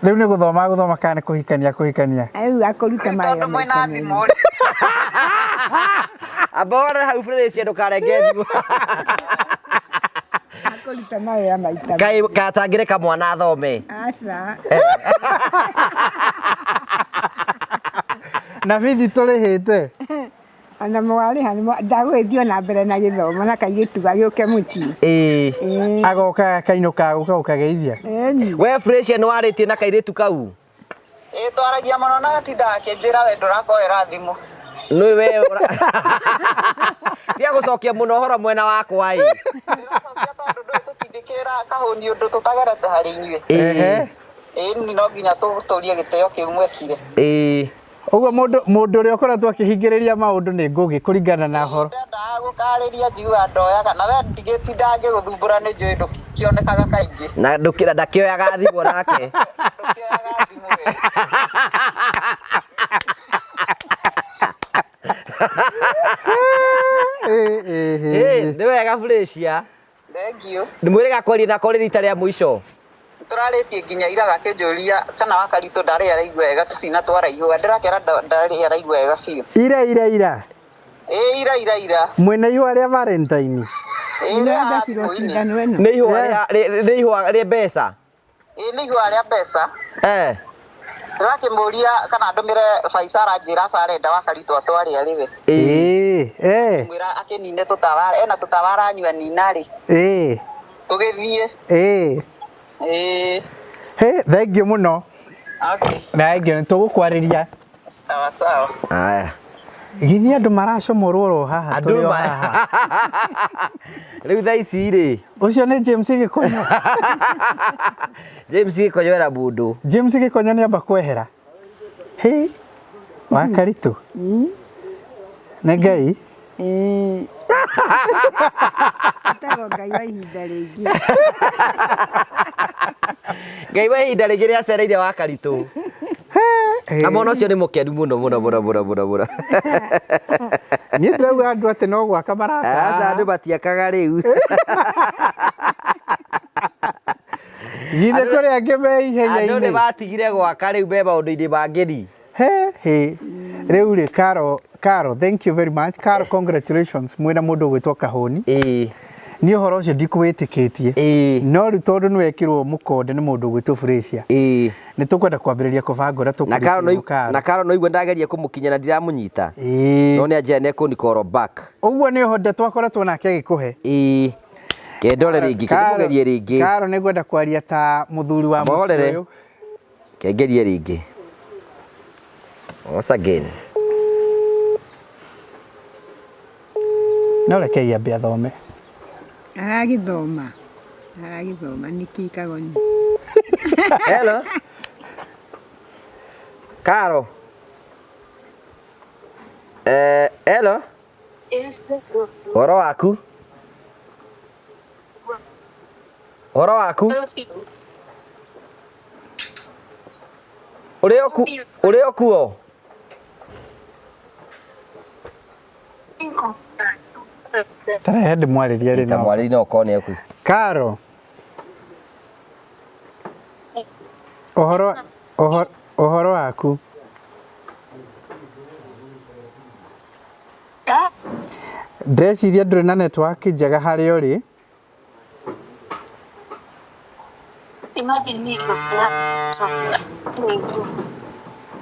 rĩu nĩ gũthoma gũthoma kana nĩ kũhikania kũhikania? Rĩu akũruta mawĩra Tondũ mwĩna maita thimũ rĩ. Amba ũhore hau Felicia ndũkarenge thimũ. Akũruta mawĩra maita Kaĩ katangĩreka mwana athome. Aca. Na bithi tũrĩhĩte. Ona mwarĩha ndagũgĩthiĩ na mbere na gĩthomo na kairĩtu gagĩũke mũciĩ. Ĩĩ. Ĩĩ. Agoka akainũka gũka gũkageithia. Ĩni. We Felicia nĩ warĩtie na kairĩtu kau? Ĩĩ, twaragia mũno na gatindaga akĩnjĩra we ndũrakoera thimũ. Nĩ we Tiga gũcokia mũno ũhoro mwena wakwa ĩ. Ndĩracokia tondũ ndũĩ tũtingĩkĩra kahũni ũndũ tũtagerete harĩ inyuĩ. Ehe. Ĩĩ, ni no nginya tũtũrie gĩtĩo kĩu mwekire. Ĩĩ. Ũguo mũndũ ũrĩa ũkoretwo akĩhingĩrĩria maũndũ nĩ Ngũgĩ kũringana na ũhoro. Ndendaga gũkarĩria njiguaga ndoyaga na we ndigĩtindaga ngĩgũthumbũra nĩ njũĩ ndũkĩonekaga kaingĩ. Na ndũkĩra ndakĩoyaga thimũ nake. Ndũkĩoyaga thimũ we. Ĩĩ, nĩ wega Felicia. Thengiũ. Nĩ mwĩrĩga kwaria nako rĩ rita rĩa mũico. Tũrarĩtie nginya ira gakĩnjũria kana wa Karitũ ndarĩ araigua wega tũtinatwara ihũa ndĩrakera ndarĩ araigua wega biũ. Ira ira ira. Ĩĩ, ira ira ira. Mwĩna ihũa rĩa Valentine. Ĩĩ, rĩa haha Nĩthecirwo thimũ-inĩ. cindano ĩno. Nĩ ihũa rĩa nĩ ihũa rĩa mbeca. Ĩĩ, nĩ ihũa rĩa mbeca. Eh. Ndĩrakĩmũria kana ndũmĩre Faisal anjĩra aca arenda wa Karitũ atware arĩ we. Ĩĩ. Eh. Mwĩra akĩnine tũtawa ena tũtawa aranyua nina rĩ. Ĩĩ. Tũgĩthiĩ. Ĩĩ. Ĩĩ. Hĩ, thengiũ mũno. Okay. Na thengiũ nĩ tũgũkwarĩria. Sawa sawa. Aya. Githĩ andũ maracomorwo oro haha Andũ tũrĩ o haha. Rĩu thaa ici rĩ. Ũcio nĩ James Gĩkonyo. James Gĩkonyo era mũndũ. James Gĩkonyo nĩ amba kwehera. Hĩ. Wa Karitũ. Nĩ Ngai. Ĩĩ. Etagwo Ngai wa ihinda rĩngĩ. Ngai wa ihinda rĩngĩ nĩ acereire wa Karitũ. Na mwana ũcio nĩ mũkenu mũno mũno mũno mũno mũno mũno. Niĩ ndĩrauga andũ atĩ no gwaka maraka. Aca andũ matiakaga rĩu. Githĩ kũrĩ angĩ me Andũ nĩ ihenya-inĩ. matigire gwaka rĩu me maũndũ-inĩ mangĩ ni. He he. Rĩu rĩ Caro, Caro, thank you very much. Caro, congratulations. Mwĩna mũndũ ũgwĩtwo Kahũni. Ĩĩ. Niĩ ũhoro ũcio ndikũwĩtĩkĩtie. Ĩĩ. No rĩu tondũ nĩ wekĩrwo mũkonde nĩ mũndũ ũgwĩtwo Felicia. Ĩĩ. Nĩ tũkwenda kwambĩrĩria kũbanga ũrĩa Na Caro no tũkũrĩkia Caro. na Caro no igua ndageria kũmũkinya na ndiramũnyita. Ĩĩ. No nĩ anjĩra nĩ ekũnicall back. Ũguo nĩ ũhonde twakoretwo nake agĩkũhe. Ĩĩ. Kendore rĩngĩ, kendũgerie rĩngĩ. Caro nĩ ngwenda kwaria ta mũthuri wa mũciĩ Mahorere. ũyũ. Kengerie rĩngĩ. Once again. No rekei ambe athome. Aragĩthoma. Aragĩthoma nĩkĩ kagoni. Hello. Caro. Hello. Ũhoro waku? Ũhoro waku? Ũrĩ o ku ũrĩ o kuo? Tarehe ndĩmwarĩrie rĩ Ta no. mwarĩri no ũkorwo nĩ eku. Caro. Ũhoro ũhoro ũhoro waku? Ndĩreciria ndũrĩ na network njega harĩa ũrĩ.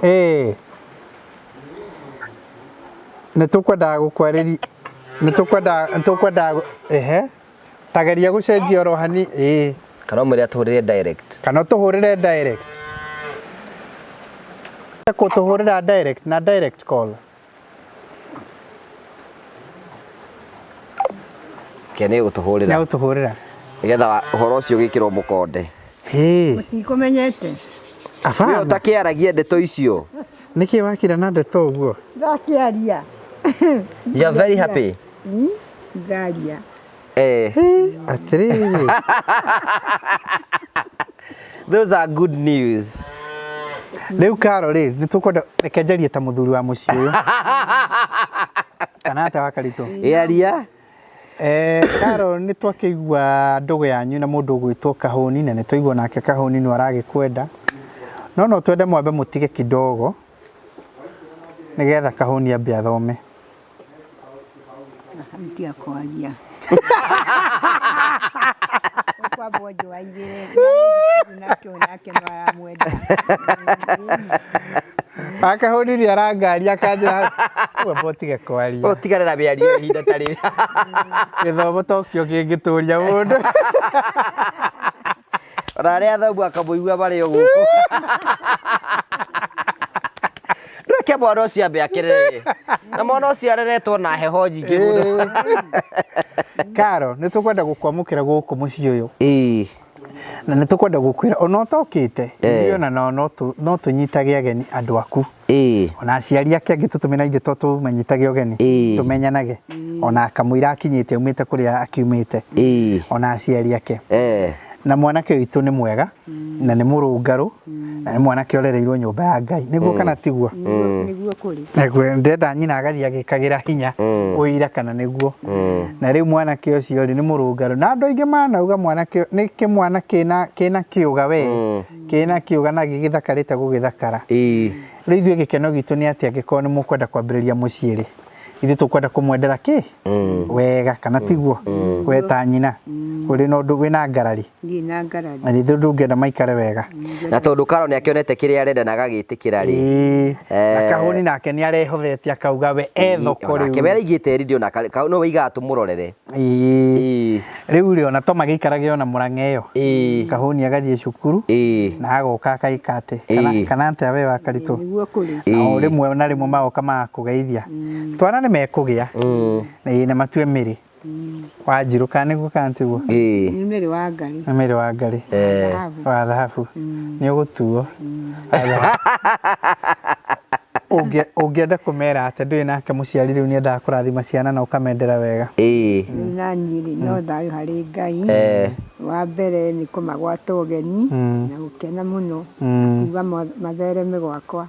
Ĩĩ. Nĩ tũkwendaga gũkwarĩria nĩ tũkwendaga nĩ tũkwendaga ehe ta geria gũcenjia oro hani ĩĩ Kana ũmwĩre atũhũrĩre direct. kana ũtũhũrĩre direct. Kũtũhũrĩra direct na direct call. Ke nĩ gũtũhũrĩra. Nĩ gũtũhũrĩra. Nĩgetha ũhoro ũcio ũgĩkĩrwo mũkonde. Hĩ. Mũtikũmenyete. We Abana. ũtakĩaragia ndeto icio. Nĩkĩ wakira na ndeto ũguo? Ndakĩaria. You are very happy. Ndaria. Eh. Atĩrĩrĩ. Those are good news. Rĩu Caro rĩ, nĩ tũkwenda reke njarie ta mũthuri wa mũciĩ ũyũ. Kana atĩa wa Karitũ? Ĩaria. Caro nĩ twakĩigua ndũgũ yanyu na mũndũ ũgwĩtwo Kahũni na nĩ twaigua nake Kahũni nĩ aragĩkwenda. No no twende mwambe mũtige kidogo nĩgetha Kahũni ambe athome. Ndiga kwaria. Ũkwamba ũnjoaigĩre. Nake nake no aramwenda. Akahũni nĩ arangaria akanjĩra wambe ũtige kwaria. Ũtigane na mĩario ihinda ta rĩrĩ. Gĩthomo tokĩo kĩngĩtũria mũndũ. Ona arĩa athomu akamũigua marĩ o gũkũ. Reke mwana ũcio ambe akĩrere. Na mwana ũcio areretwo na heho nyingĩ mũno. Caro, nĩ tũkwenda gũkwamũkĩra gũkũ mũciĩ ũyũ. Ĩĩ. Na nĩ tũkwenda gũkwĩra ona ũtokĩte, ithuĩ ona no no tũnyitage ageni andũ aku. Ĩĩ. Ona aciari ake angĩ tũtũmĩra ithuĩ to tũmanyitage ũgeni, tũmenyanage. Ona kamũira akinyĩte aumĩte kũrĩa akiumĩte. Ĩĩ. Ona aciari ake. Eh. Na mwanake ũyũ witũ nĩ mwega na nĩ mũrũngarũ na nĩ mwanake ũrereirwo nyũmba ya Ngai. Nĩguo kana tiguo? Nĩguo kũrĩ. Nĩguo ndĩrenda nyina agathiĩ agĩkagĩra hinya ũira kana nĩguo. Na rĩu mwanake ũcio rĩ nĩ mũrũngarũ na andũ aingĩ manauga mwanake nĩ kĩmwana kĩna kĩũga we kĩna kĩũga na gĩgĩthakarĩte gũgĩthakara. Ĩĩ. Rĩu ithuĩ gĩkeno gitũ nĩ atĩ angĩkorwo nĩ mũkwenda kwambĩrĩria mũciĩ rĩ ithuĩ tũkwenda kũmwendera kĩ wega kana tiguo we ta nyina ũrĩ na ũndũ wĩna ngarari Ndirĩ na ngarari. na ithuĩ ndũngĩenda maikare wega. Na tondũ Caro nĩ akĩonete kĩrĩa arenda na agagĩtĩkĩra rĩ. Ĩĩ. Na Kahũni nake nĩ arehothete akauga we e thoko Nake rĩu. we araigĩte redio na no waigaga tũmũrorere. Ĩĩ. Rĩu rĩ ona to magĩikarage ona mũrang'a ĩyo. Kahũni agathiĩ cukuru na agoka akaika atĩ kana atĩa we wa Karitũ. Nĩguo kũrĩ. Na o rĩmwe na rĩmwe magoka magakũgeithia. Twana nĩ mekũgĩa. Ĩĩ na matue mĩrĩ. Wanjirũ kana nĩguo kana tiguo? Ĩĩ. Nĩ mĩrĩ wa Ngai. Nĩ mĩrĩ wa Ngai. Thahabu. Wa thahabu. Nĩ ũgũtuo. Ũngĩenda kũmera atĩ ndũrĩ nake mũciari rĩu nĩendaga kũrathima ciana na ũkamendera wega. Ĩĩ. Rĩu naniĩ rĩ no thayũ harĩ Ngai. Wa mbere nĩ kũmagwata ũgeni na gũkena mũno kuga mathereme gwakwa.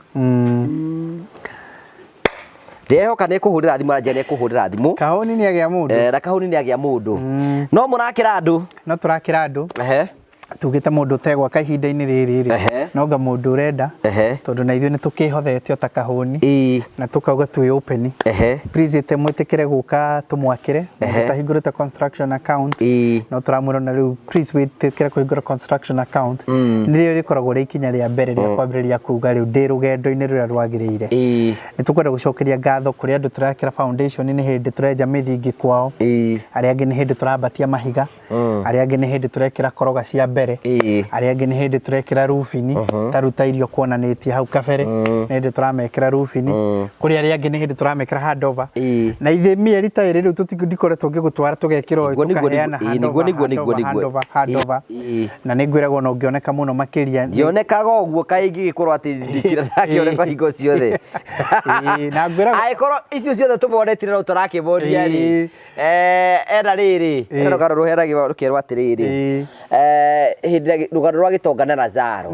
Ndĩrehoka nĩ kũhũrĩra thimũ aranjia nĩ kũhũrĩra thimũ. Kahũni nĩ agĩa mũndũ. Na kahũni nĩ agĩa mũndũ. No mũrakĩra andũ. No tũrakĩra andũ. Tugĩte mũndũ ũtegwaka ihinda-inĩ rĩrĩ rĩ, no nga mũndũ ũrenda, tondũ na ithuĩ nĩ tũkĩhothete o ta kahũni, na tũkauga twĩ open. Please ĩte mwĩtĩkĩre gũka tũmwakĩre, mũndũ ũtahingũrĩte construction account, no tũramwĩra na rĩu please wĩtĩkĩre kũhingũra construction account. Nĩrĩo rĩkoragwo rĩ ikinya rĩa mbere rĩa kwambĩrĩria kuga rĩu ndĩ rũgendo-inĩ rũrĩa rwagĩrĩire. Nĩ tũkwenda gũcokeria ngatho kũrĩ andũ tũrekĩra foundation, nĩ hĩndĩ tũrenja mĩthingi kwao, arĩa angĩ nĩ hĩndĩ tũrambatia mahiga, arĩa angĩ nĩ hĩndĩ tũrekĩra koroga cia mbere, arĩa angĩ nĩ hĩndĩ tũrekĩra rubini, ta rĩu ta irio kuonanĩtie hau kabere, nĩ hĩndĩ tũramekĩra rubini, kũrĩ arĩa angĩ nĩ hĩndĩ tũramekĩra handover. Na ithe mĩeri ta ĩrĩ rĩu ndikoretwo ngĩgũtwara tũgekĩra ũyũ, tũkaheana handover, handover, handover. Na nĩ ngwĩragwo ona ũngĩoneka mũno makĩria. Ndionekaga ũguo kaingĩ gĩkorwo atĩ ndikira ndakĩoneka hingo ciothe. Na ngwĩragwo angĩkorwo icio ciothe tũmonetire no tũrakĩmonia rĩ. Ena rĩrĩ, ena rũgano rũheanagwo rũkerwo atĩrĩrĩ, hĩndĩ ĩrĩa rũgano rwa gĩtonga na Lazaro,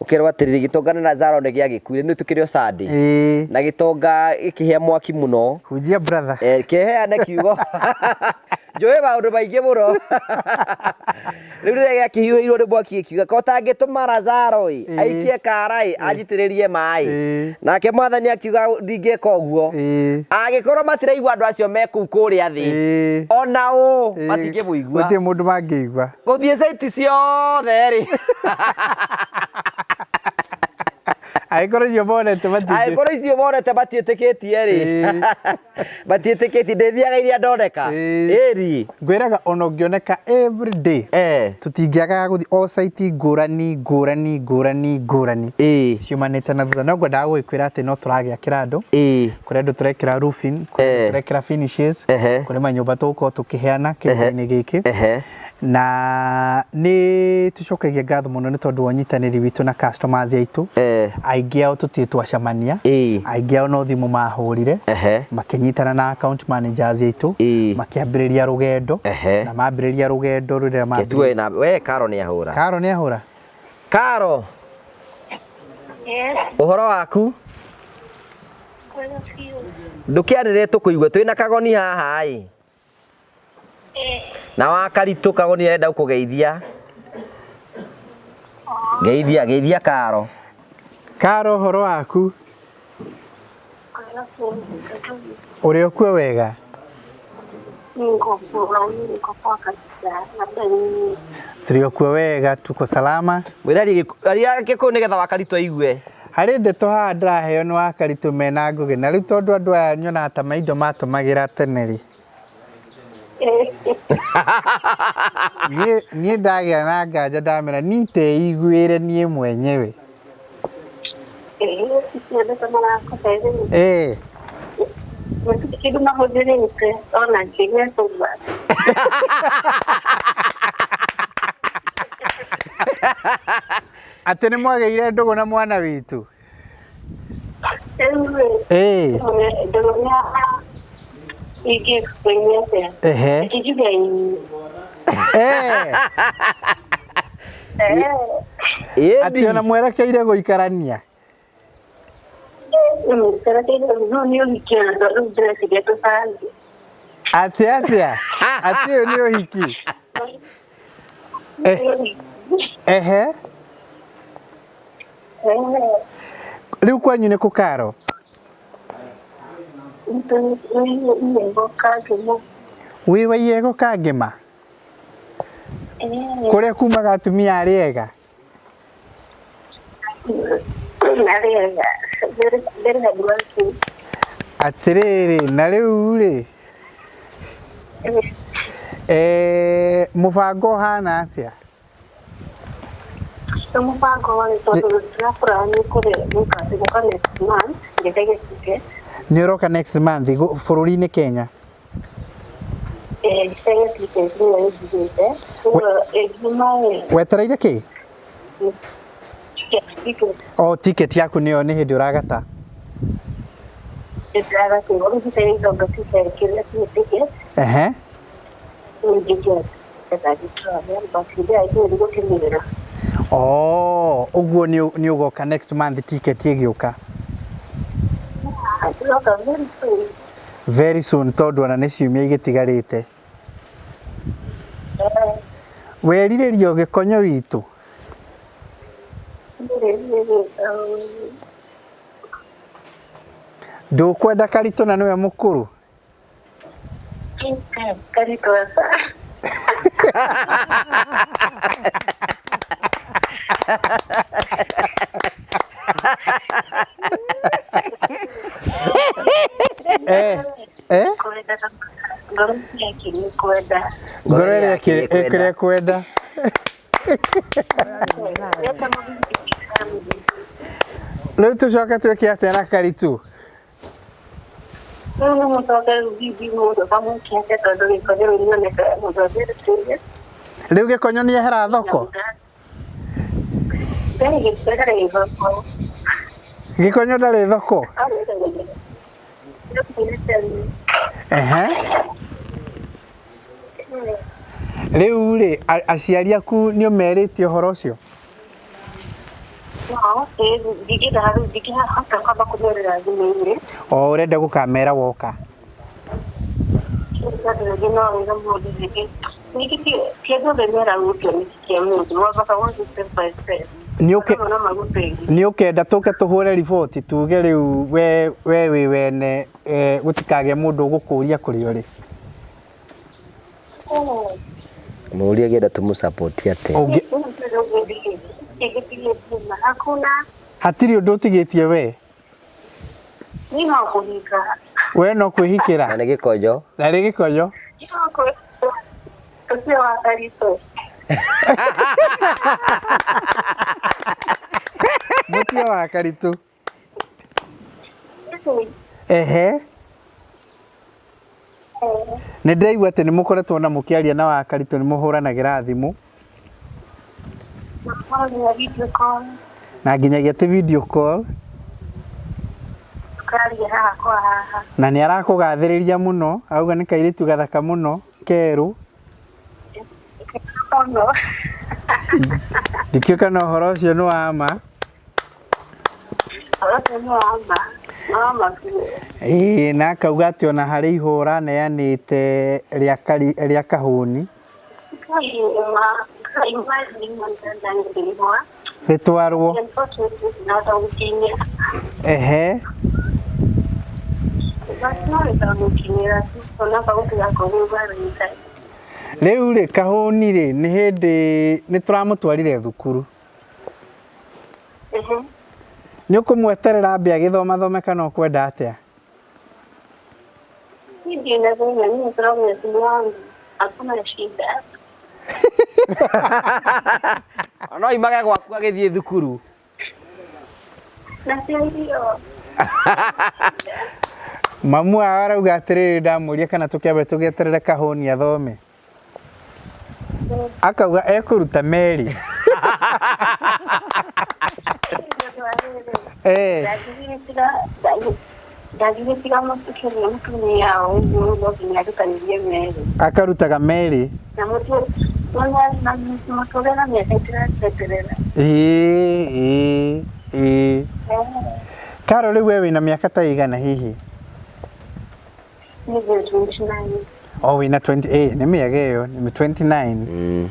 ũkerwo atĩrĩrĩ, gĩtonga na Lazaro nĩ gĩagĩkuire, nĩ tũkĩrĩ o Sunday, na gĩtonga gĩkĩhĩa mwaki mũno. Hunjia brother. Kĩheane kiugo. Njũĩ maũndũ maingĩ mũno. Rĩu rĩrĩa gĩakĩhiũhĩirwo nĩ mwaki gĩkiuga, ko tangĩtũma Lazaro ĩ, aikie kara ĩ, anjitĩrĩrie maĩ. Nake mwathani akiuga ndingĩka ũguo. Angĩkorwo matiraigua andũ acio me kũu kũrĩa thĩ, ona ũ, matingĩmũigua. Gũtirĩ mũndũ mangĩigua. Gũthiĩ site ciothe rĩ. Angĩkorwo icio monete matingĩ. Angĩkorwo icio monete matiĩtĩkĩtie rĩ. Matiĩtĩkĩtie, ndĩthiaga iria ndoneka. Ĩri. Ngwĩraga ona ũngĩoneka every day. Tũtingĩagaga gũthiĩ o site ngũrani, ngũrani, ngũrani, ngũrani. Ciumanĩte na thutha. No ngwendaga gũgĩkwĩra atĩ no tũragĩakĩra andũ. Kũrĩ andũ tũrekĩra roofing, kũrĩ andũ tũrekĩra finishes, kũrĩ manyũmba tũgũkorwo tũkĩheana kĩndũ-inĩ gĩkĩ. Na nĩ tũcokagia ngatho mũno nĩ tondũ wa ũnyitanĩri witũ na customers aitũ. Aingĩ ao tũtirĩ twacemania, aingĩ ao no thimũ mahũrire, makĩnyitana na account managers aitũ, makĩambĩrĩria rũgendo, na mambĩrĩria rũgendo rũrĩa mambĩrĩria. Ketuwe na we Karo nĩ ahũra. Karo nĩ ahũra. Karo. Yes. Ũhoro waku? Ndũkĩarĩre tũkũigue twĩna kagoni haha ĩ. Na wakaritũ kagoni arenda gũkũgeithia. Geithia, geithia Karo. Karo, ũhoro waku? Ũrĩ okuo wega? Tũrĩ okuo wega, tuko salama. Mwĩra aria Gĩkũyũ nĩgetha wakaritũ aigue. Harĩ ndeto haha ndĩraheo nĩ wakaritũ mena Ngũgĩ, na rĩu tondũ andũ aya nyonaga ta maindo matũmagĩra tene rĩ. Niĩ ndagĩa na nganja ndamera niteiguĩre niĩ mwenyewe. Atĩ nĩ mwagĩire ndũgũ na mwana witũ? Atĩ ona mwerekeire gũikarania? Atĩ atĩa? Atĩ ũyũ nĩ ũhiki? Rĩu kwanyu nĩ kũ Karo? Wĩ wa Iyego Kangema? Kũrĩa kumaga atumia arĩa ega? Atĩrĩrĩ, na rĩu rĩ, mũbango ũhana atĩa? Nĩ ũroka next month bũrũri-inĩ Kenya? Wetereire kĩ? O ticket yaku nĩyo nĩ hĩndĩ ũragata? Ehe. Oh, ũguo nĩ ũgoka next month ticket ĩgĩũka. Very soon tondũ ona nĩ ciumia igĩtigarĩte. Werirĩrio gĩkonyo witũ? Ndũkwenda Karitũ na nĩwe mũkũrũ? Eh, eh? Ngoro ĩrĩa ĩkĩrĩa kwenda. Rĩu tũcoke twĩke atĩa na Karitũ? Rĩu gĩkonyo nĩehera thoko? Gĩkonyo ndarĩ thoko? Ehe. Rĩu rĩ, aciari aku nĩ ũmerĩte ũhoro ũcio? O ũrenda gũkamera woka? Nĩ ũkenda tũke tũhũre riboti tuge rĩu we wĩ wene gũtikagĩe mũndũ ũgũkũria kũrĩa ũrĩ? Mũũria agĩenda tũmũ-support atĩa? Hatirĩ ũndũ ũtigĩtie we? We no kwĩhikĩra? Na nĩ gĩkonyo. Na nĩ gĩkonyo? Mũtio wa Karitũ. Ehe. Nĩ ndĩraigua atĩ nĩ mũkoretwo na mũkĩaria na wa Karitũ nĩ mũhũranagĩra thimũ. Na nginyagia ti video call. Na nĩ arakũgathĩrĩria mũno, auga nĩ kairĩtu gathaka mũno, kerũ. Ndikĩũĩ kana ũhoro ũcio nĩ wa ma. Ĩĩ na akauga atĩ ona harĩ ihũra aneanĩte rĩa kahũni. Rĩtwarwo. Ehe. Rĩu rĩ kahũni rĩ nĩ hĩndĩ nĩ tũramũtwarire thukuru. Nĩ ũkũmweterera ambe agĩthomathome kana ũkwenda atĩa? No image gwaku agĩthiĩ thukuru. Mamu wao arauga atĩrĩrĩ ndamũria kana tũkĩambe tũgĩeterere kahũni athome. Akauga ekũruta meri. Eh. Akarutaga meri. Ĩĩ ĩĩ ĩĩ. Karo rĩu we wĩna mĩaka ta igana hihi? Oh, wĩna 20 eh nĩ mĩega ĩyo nĩ 29.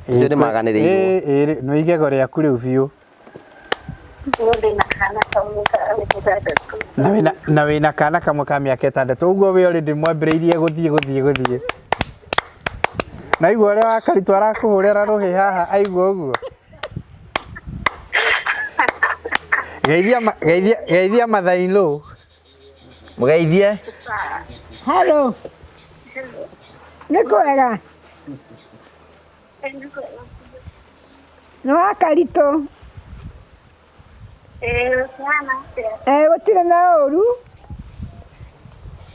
Ũcio nĩ maganĩrĩirwo. Ĩĩ nĩ igego rĩaku rĩu biũ. Na wĩna kana kamwe ka mĩaka ĩtandatũ ũguo we already mwambĩrĩirie gũthiĩ. Na igua ũrĩa wa Karitũ arakũhũrĩra rũhĩ haha aigua ũguo. Geithia mother-in-law. Mũgeithie. Hello. Nĩ kwega? Nĩ wa Karitũ? Gũtirĩ na ũru.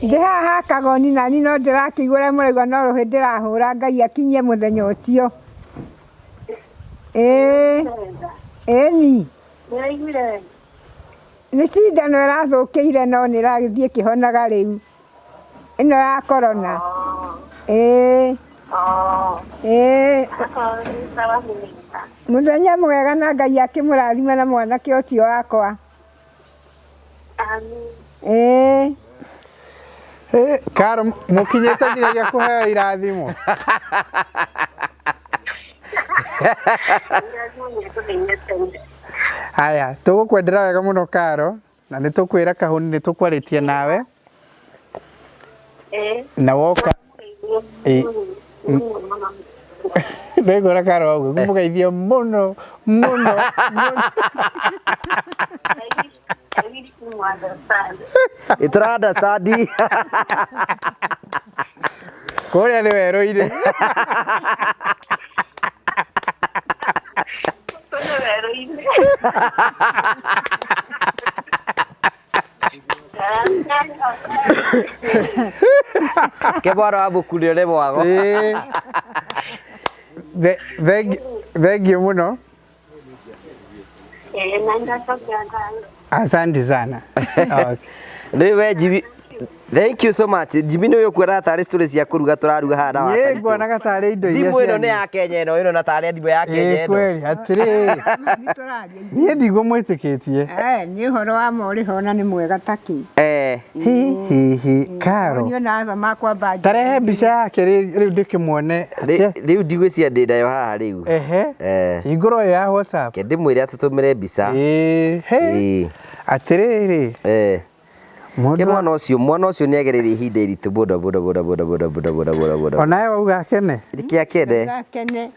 Ndĩ haha kagoni nani no ndĩrakĩigua ũrĩa mũraigua no rũhĩ ndĩrahũra Ngai akinyie mũthenya ũcio. Ĩĩ. Ĩni. Nĩ cindano ĩrathũkĩire no nĩ ĩragĩthiĩ ĩkĩhonaga rĩu. Ĩno ya corona. Ĩĩ. Ĩĩ. Mũthenya mwega na Ngai akĩmũrathime na mwanake ũcio wakwa. Ĩĩ. Eh, Karo mũkinyĩte nginyagia kũheo irathimo. Haya, tũgũkwendera wega mũno Karo, na nĩ tũkwĩra Kahũni nĩ tũkwarĩtie nawe na woka Ĩ. Ndĩngwĩra Karo wauga ngũmũgeithia mũno mũno mũno. Ĩtũra understand. Kũrĩa nĩ werũ-inĩ. Ke mwana wa mũkunio nĩ mwago. Ĩĩ. Thengiũ mũno. Asante sana. Okay. Rĩu we Jimmy, thank you so much. Jimmy nĩ ũyũ kuona tarĩ story cia kũruga tũraruga haha na Niĩ Wakaritũ. nguonaga tarĩ indo iria Thimũ ĩno cianyu. nĩ ya Kenya ĩno, ĩno na tarĩ thimũ ya Kenya Ĩĩ ĩno. kweli atĩrĩrĩ niĩ ndigũmwĩtĩkĩtie. Eh, nĩ ũhoro wa ma ũrĩ ho na nĩ mwega takĩ. Eh. Hi hi hi Karo. Niĩ ona aca makwa mbanjĩ. Tarehe mbica yake rĩu ndĩkĩmuone. Rĩu ndigwĩciria ndĩ nayo haha rĩu. Ehe. Eh. Hingũra ĩyo ya WhatsApp. Ke ndĩmwĩre atũtũmĩre mbica. Ĩĩ. He. Atĩrĩrĩ. Eh. Ke mwana ũcio, mwana ũcio nĩ agereire ihinda iritũ mũno mũno mũno mũno mũno mũno mũno mũno mũno. Onawe wauga akene. Reke akene. Akene.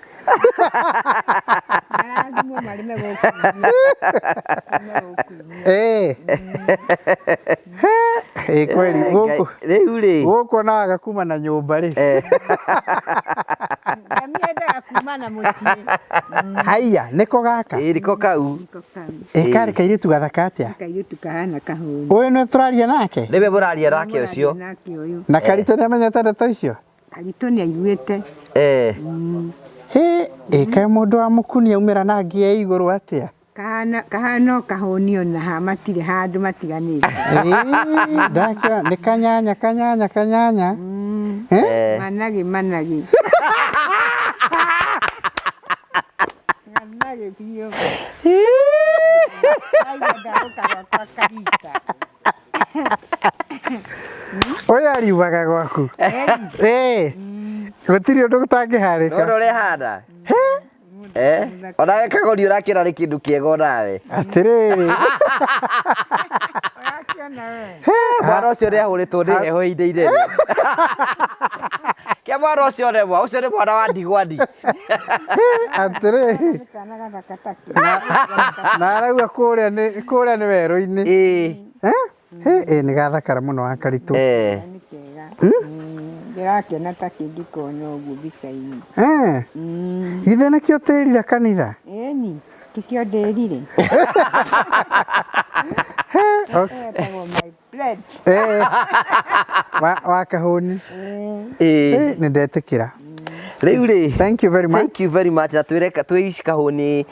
Marathimwo marĩ megũkuithia. Ĩĩ. Ĩĩ kweli gũkũ. Rĩu rĩ. Gũkũ ona waga kuma na nyũmba rĩ. Ngamiendaga kuma na mũciĩ. Haiya, nĩko gaka? Ĩĩ nĩko kau. Ĩ karĩ kairĩtu gathaka atĩa? Kairĩtu kahana kahũni. Ũyũ nĩwe tũraria nake? Nĩwe mũraria nake ũcio. Nake ũyũ. Na Karitũ nĩamenyete ndeto icio? Karitũ nĩ aiguĩte. Eh. Hĩ, ĩ kaĩ mũndũ wa mũkuni aumĩra na ngia igũrũ atĩa? Kahana kahana o kahũni ona ha matirĩ handũ matiganĩte. Ĩĩ, ndakĩona nĩ kanyanya kanyanya kanyanya. Eh? Managĩ managĩ. Managĩ biũ. Ndaigua ndagũka gwakwa karita. Ũyũ ariumaga gwaku. Ĩĩ. Gũtirĩ ũndũ gũtangĩharĩka. Nona ũrĩa hana. Eh. Onawe kagoni ũrakĩona nĩ kĩndũ kĩega onawe. Atĩrĩrĩ. Mwana ũcio nĩ ahũrĩtwo nĩ heho ihinda inene. Ke mwana ũcio nĩ mwa, ũcio nĩ mwana wa ndigwani. Atĩrĩrĩ. Kana gathaka takĩ. Na arauga kũrĩa nĩ kũrĩa nĩ werũ-inĩ. Ĩĩ. Eh? Ĩ nĩ gathakara mũno wa Karitũ. Eh. Nĩ kega. Ndĩrakena takĩ ngĩkona ũguo mbica-inĩ. Eh. Githĩ nĩkĩo tĩrire kanitha? Ĩni, tikĩo ndĩrire. Okay. Etagwo my bread. Eh. Wa kahũni. Ĩĩ. Nĩ ndetĩkĩra. Rĩu rĩ. Thank you very much. Thank you very much. Na twĩre twĩici kahũni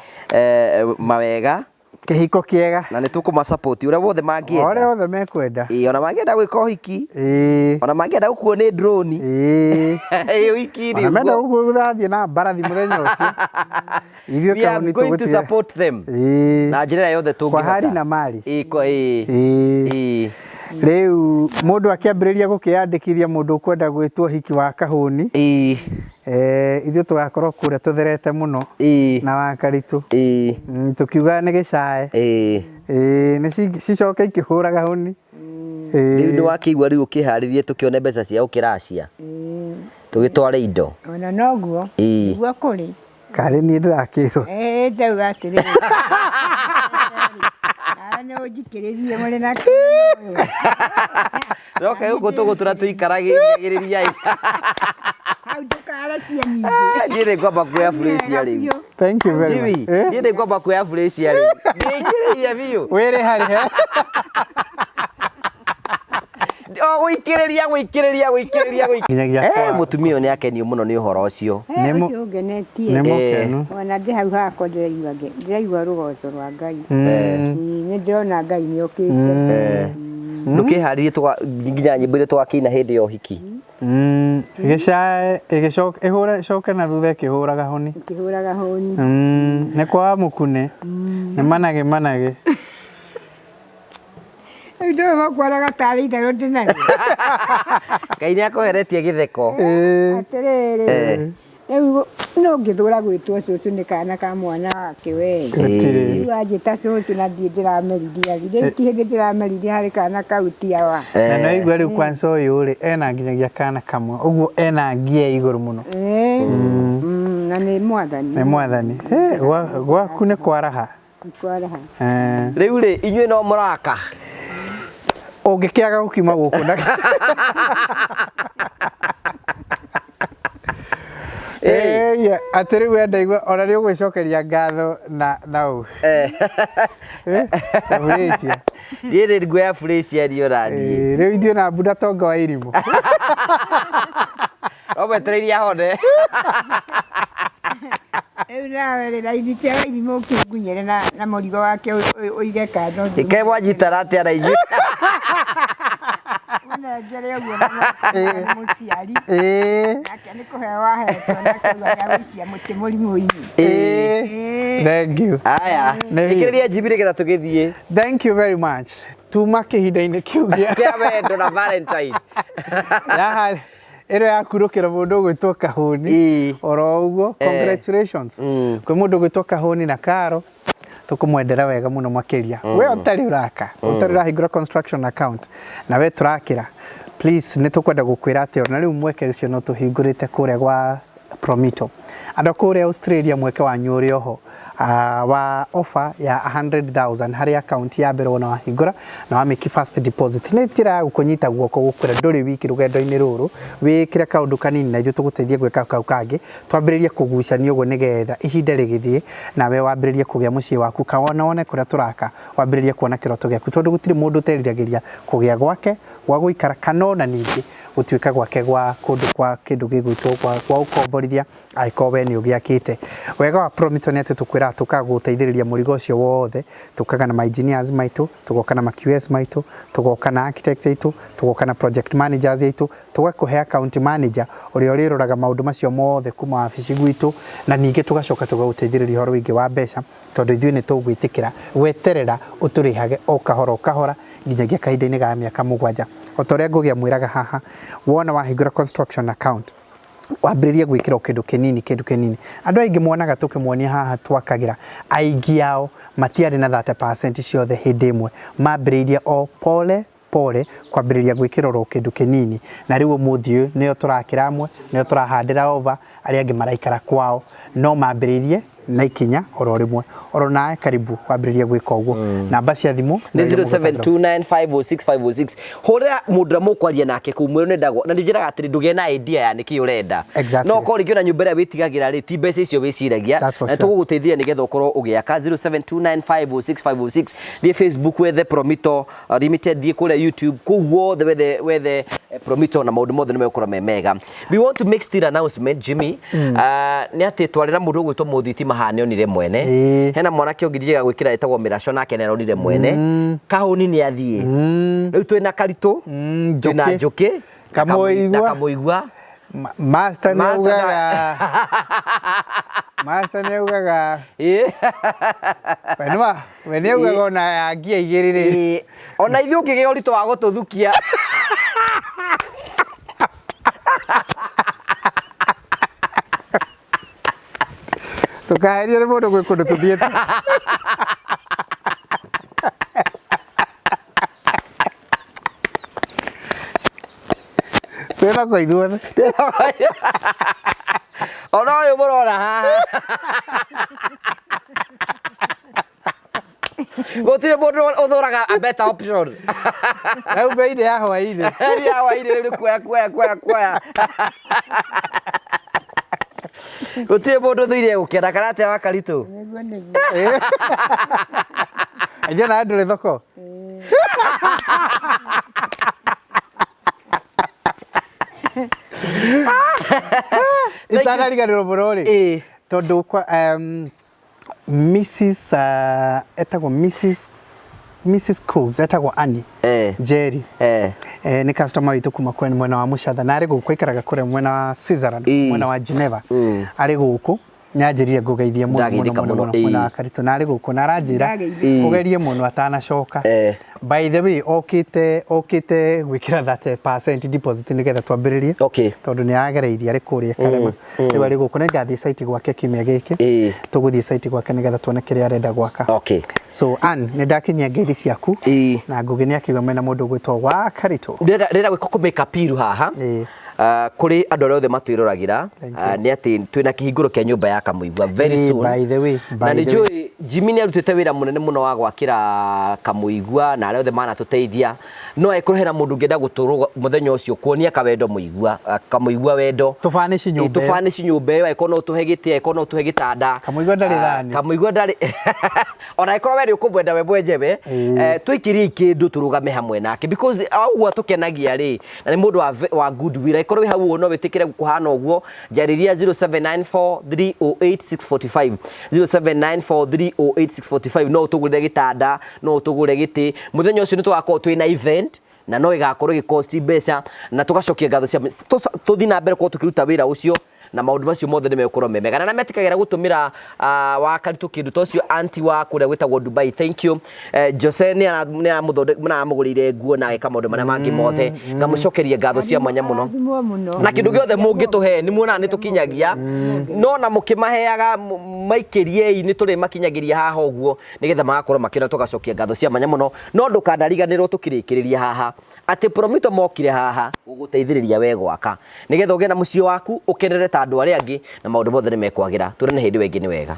mawega. Kĩhiko kĩega. Na nĩ tũkũma support ũrĩa wothe mangĩenda. Ũrĩa wothe mekwenda. Ĩĩ ona mangĩenda gwĩka ũhiki. Ĩĩ. Ona mangĩenda gũkuo nĩ drone. Ĩĩ. Ĩĩ ũhiki-inĩ Ona menda ũguo. gũkuo gũthiĩ na mbarathi mũthenya ũcio. Ithuĩ We are kahũni going to tũgũtigĩra. support them. Ĩĩ. Na njĩra ĩrĩa yothe tũngĩhota. Kwa hali na mali. Ĩĩ kwa ĩĩ. Ĩĩ. Ĩĩ. Rĩu mũndũ akĩambĩrĩria gũkĩyandĩkithia mũndũ ũkwenda gwĩtwo ũhiki wa kahũni. Ĩĩ. Ithuĩ tũgakorwo kũrĩa tũtherete mũno. Ĩĩ. Na wa Karitũ. Ĩĩ. Tũkiugaga nĩ gĩcae. Ĩĩ. Ĩĩ nĩ cicoke ikĩhũraga hũni. Rĩu nĩ wakĩigua rĩu ũkĩharĩrie tũkĩone mbeca cia gũkĩracia. Tũgĩtware indo. Ona noguo. Ĩĩ. Nĩguo kũrĩ. Karĩ niĩ ndĩrakĩrwo. Ĩĩ ndauga atĩrĩrĩ. Nawe nĩ ũnjikĩrĩrie mũrĩ na kĩũyũ. No kaĩ gũkũ tũgũtũra tũikaragĩrĩria ĩ. Hau ndũkarekie ningĩ. Niĩ nĩ ngwamba kuoya furacia rĩu. Thank you very much. Jimmy, niĩ nĩ ngwamba kuoya furacia rĩu. Ndĩikĩrĩire biũ. Wĩrĩ harĩ he. O gũikĩrĩria gũikĩrĩria gũikĩrĩria gũikĩrĩria. Nginyagia Eh, kwa- mũtumia ũyũ nĩ akenio mũno nĩ ũhoro ũcio. Nĩ mũ- Ũcio ũngenetie. Nĩ mũkenu. Ona ndĩ hau hakwa ndĩraigua ndĩraigua rũgoco rwa Ngai. Mm. Nĩ ndĩrona Ngai nĩ okĩte. Eh. Ndũkĩharĩrie nginya nyĩmbo iria tũgakĩina hĩndĩ ya ũhiki. Ĩgĩcae ĩgĩcoka ĩhũre coke na thutha ĩkĩhũraga honi. Ĩkĩhũraga honi. Nĩ kwa mũkune. Nĩ managĩ managĩ. Rĩu ndũĩ makuonaga tarĩ itherũ ndĩnarĩo. Ngai nĩ akũheretie gĩtheko. Atĩrĩrĩ, rĩu no ngĩthũra gwĩtwo cũcũ nĩ kana ka mwana wake we. Gũtirĩ. Rĩu anjĩta cũcũ na ndiĩ ndĩramerithia. Rĩu ti hĩndĩ ndĩramerithia harĩ kana kau ti awa. Na no igua rĩu kwanza ũyũ rĩ ena nginyagia kana kamwe ũguo ena ngia igũrũ mũno. Na nĩ mwathani. Nĩ mwathani. Eh, gwaku nĩ kwaraha. Kwaraha. Rĩu rĩ inyuĩ no mũraka. Ũngĩkĩaga gũkiuma gũkũ na Ĩĩ, atĩ rĩu we ndaigua ona nĩ ũgwĩcokeria ngatho na na ũ. Felicia. Rĩrĩ nguoya Felicia niĩ ũrathiĩ. Rĩu ithuĩ na Buda tonga wa irimũ. No mwetereire ahone. Rĩu nawe rĩ raithi cia irimũ ũkĩngunyĩre na mũrigo wake ũige kando. Kaĩ mwanyitana atĩa na inyuĩ? Ũnengere ũguo na nĩ mũciari. Nake nĩ kũheo ahetwo nake auga nĩagũikia mũtĩ mũrimũ-inĩ. Thank you. Aya. Ĩkĩrĩria njimi nĩgetha tũgĩthiĩ. Thank you very much. Tuma kĩhinda-inĩ kĩu gĩa Kĩa wendo na Valentine. Yaha ĩno yakurũkĩra mũndũ ũgwĩtwo Kahũni oro ũguo congratulations kwĩ mũndũ ũgwĩtwo Kahũni na Karo tũkũmwendera wega mũno makĩria. We ũtarĩ ũraka, ũtarĩ ũrahingũra construction account na we tũrakĩra, please nĩ tũkwenda gũkwĩra atĩ ona rĩu mweke ũcio no tũhingũrĩte kũrĩa gwa Promito. Andũ kũrĩa Australia mweke wanyu ũrĩ oho wa offer ya 100,000 harĩ account ya mbere wona wahingũra na wa make first deposit. Nĩ njĩra ya gũkũnyita guoko gũkwĩra ndũrĩ wiki rũgendo-inĩ rũrũ, wĩkĩre kaũndũ kanini na ithuĩ tũgũteithie gwĩka kau kangĩ, twambĩrĩrie kũgucania ũguo nĩgetha ihinda rĩgĩthiĩ nawe wambĩrĩrie kũgĩa mũciĩ waku kana wone kũrĩa tũraka wambĩrĩrie kuona kĩroto gĩaku tondũ gũtirĩ mũndũ ũteriragĩria kũgĩa gwake gwa gũikara kana ona ningĩ gũtuĩka gwake gwa kũndũ kwa kĩndũ gĩgwĩtwo gwa gũkomborithia angĩkorwo we nĩ ũgĩakĩte. Wega wa Promito nĩ atĩ tũkwĩraga tũkaga gũgũteithĩrĩria mũrigo ũcio wothe, tũkaga na ma engineers maitũ, tũgoka na ma QS maitũ, tũgoka na architects aitũ, tũgoka na project managers aitũ, tũgakũhe account manager ũrĩa ũrĩroraga maũndũ macio mothe kuma wabici gwitũ, na ningĩ tũgacoka tũgagũteithĩrĩria ũhoro wĩgiĩ wa mbeca tondũ ithuĩ nĩ tũgwĩtĩkĩra gweterera ũtũrĩhage o kahora o kahora nginyagia kahinda-inĩ ga mĩaka 7. O ta ũrĩa Ngũgĩ amwĩraga haha, wona wahingũra construction account wambĩrĩrie gwĩkĩra o kĩndũ kĩnini kĩndũ kĩnini. Andũ aingĩ muonaga tũkĩmuonia haha twakagĩra, aingĩ ao matiarĩ na 30% ciothe hĩndĩ ĩmwe, mambĩrĩirie o pole pole kwambĩrĩria gwĩkĩra oro kĩndũ kĩnini, na rĩu ũmũthĩ ũyũ nĩo tũrakĩra amwe, nĩo tũrahandĩra over, arĩa angĩ maraikara kwao, no mambĩrĩirie na ikinya oro rĩmwe. Oro nawe karibu wambĩrĩrie gwĩka ũguo. Namba cia thimũ nĩ 0729506506. Hũrĩra mũndũ ũrĩa mũkwaria nake kũu mwĩre nĩndagwo na nĩnjĩraga atĩrĩ ndũgĩe na idea ya nĩkĩ ũrenda. Exactly. No korwo rĩngĩ ona nyũmba ĩrĩa wĩtigagĩra rĩ ti mbeca icio wĩciragia, That's for na sure. tũgũgũteithia nĩgetha ũkorwo ũgĩaka. 0729506506. Thiĩ Facebook wethe Promito Limited, thiĩ kũrĩa YouTube kũu guothe wethe Promito na maũndũ mothe nĩmegũkorwo me mega. We want to make still announcement Jimmy. Nĩ atĩ twarĩ na mũndũ ũgwĩtwo Mũthitima haha nĩonire mwene. Hena mwanake ũngĩ ndiaga gwĩkĩra etagwo Mĩraco nake nĩaronire mwene. Kahũni nĩ athiĩ. Rĩu twĩna Karitũ, twĩna Njũkĩ. Njũkĩ, na Kamũigua. Kamũigua. Master nĩ Master augaga. Master nĩ augaga. We nĩ we nĩ augaga ona ya ngia igĩrĩ rĩ. Ona ithuĩ ũngĩgĩa ũritũ wa gũtũthukia. Ndũkaherie nĩ mũndũ gwĩ kũndũ tũthiĩte. Twĩ thoko ithuothe. Ona ũyũ mũrona haha. Gũtirĩ mũndũ ũthũraga a better option. Rĩu mbei-inĩ ya hwaĩ-inĩ. Mbei ya hwaĩ-inĩ rĩu nĩ kuoya kuoya kuoya kuoya. Gũtirĩ mũndũ ũthũire gũkena kana atĩa wa Karitũ? Nĩguo nĩguo. Aingĩ ona ndũrĩ thoko. Itanariganĩrwo mũno rĩ, tondũ kwa Mrs etagwo Mrs Coles, etagwo Annie Njeri. Nĩ customer witũ kuma mwena wa Mũcatha, na arĩ gũkũ, aikaraga kũrĩa mwena wa Switzerland, mwena wa Geneva. Arĩ gũkũ, nĩanjĩrire ngũgeithie mũno mũno Ndageithĩka mũno mũno, mũno mwena wa Karitũ, na arĩ gũkũ na aranjĩra Ndageithĩka. ũgerie mũno atanacoka. By the way, okĩte gwĩkĩra 30% deposit nĩgetha twambĩrĩrie, tondũ nĩ aragereirie arĩ kũrĩa Karema. Rĩu arĩ gũkũ, nĩngathiĩ site gwake kiumia gĩkĩ. Tũgũthiĩ site gwake nĩgetha tuone kĩrĩa arenda gwaka. So Ann, nĩ ndakinyia ngeithi ciaku, na Ngũgĩ nĩ akiuga mena mũndũ ũgwĩtwo wa Karitũ. Ndĩrenda gwĩka kũ make appeal haha kũrĩ andũ arĩa othe matwĩroragĩra, Thank nĩ atĩ twĩna kĩhingũro kĩa nyũmba ya Kamũigua very soon. By the way, by Na nĩ the way. njũĩ Jimmy nĩ arutĩte wĩra mũnene mũno wa gwakĩra Kamũigua na arĩa othe manatũteithia, no angĩkorwo hena mũndũ ũngĩenda gũtũrũga mũthenya ũcio kuonia kawendo mũigua, Kamũigua wendo, Tũbanici nyũmba ĩyo. Tũbanici nyũmba ĩyo, angĩkorwo no ũtũhe gĩtĩ, angĩkorwo no ũtũhe gĩtanda. Kamũigua ndarĩ thani. Kamũigua ndarĩ, ona angĩkorwo we nĩ ũkũmwenda we mwenyewe, tũikĩrie kĩndũ tũrũgame hamwe nake, because ũguo atũkenagia rĩ, na nĩ mũndũ wa goodwill. Angĩkorwo wĩ hau ũguo no wĩtĩkĩre kũhana ũguo, njarĩria 0794308645, 0794308645. No ũtũgũrĩre gĩtanda, no ũtũgũre gĩtĩ. Mũthenya ũcio nĩ tũgakorwo twĩna event, na no ĩgakorwo ĩgĩkosti mbeca, na tũgacokia ngatho cia tũthiĩ na mbere gũkorwo tũkĩruta wĩra ũcio, na maũndũ macio mothe nĩ megũkorwo me mega. Na arĩa metĩkagĩra gũtũmĩra wa Karitũ kĩndũ ta ũcio, anti wa kũrĩa gwĩtagwo Dubai, thank you. Jose nĩ aramũgũrĩire nguo na agĩka maũndũ marĩa mangĩ mothe, ngamũcokeria ngatho cia mwanya mũno. Arathimwo mũno. Na kĩndũ gĩothe mũngĩtũhe nĩ muonaga nĩ tũkinyagia, no na mũkĩmaheaga maikĩriei, nĩ tũrĩmakinyagĩria haha ũguo nĩgetha magakorwo makĩona, tũgacokia ngatho cia mwanya mũno. No ndũkanariganĩrwo tũkĩrĩkĩrĩria haha atĩ Promito mokire haha gũgũteithĩrĩria we gwaka nĩgetha ũgĩe na mũciĩ waku, ũkenere ta andũ arĩa angĩ, na maũndũ mothe nĩ mekwagĩra. Tũrane hĩndĩ ĩyo ĩngĩ nĩ wega.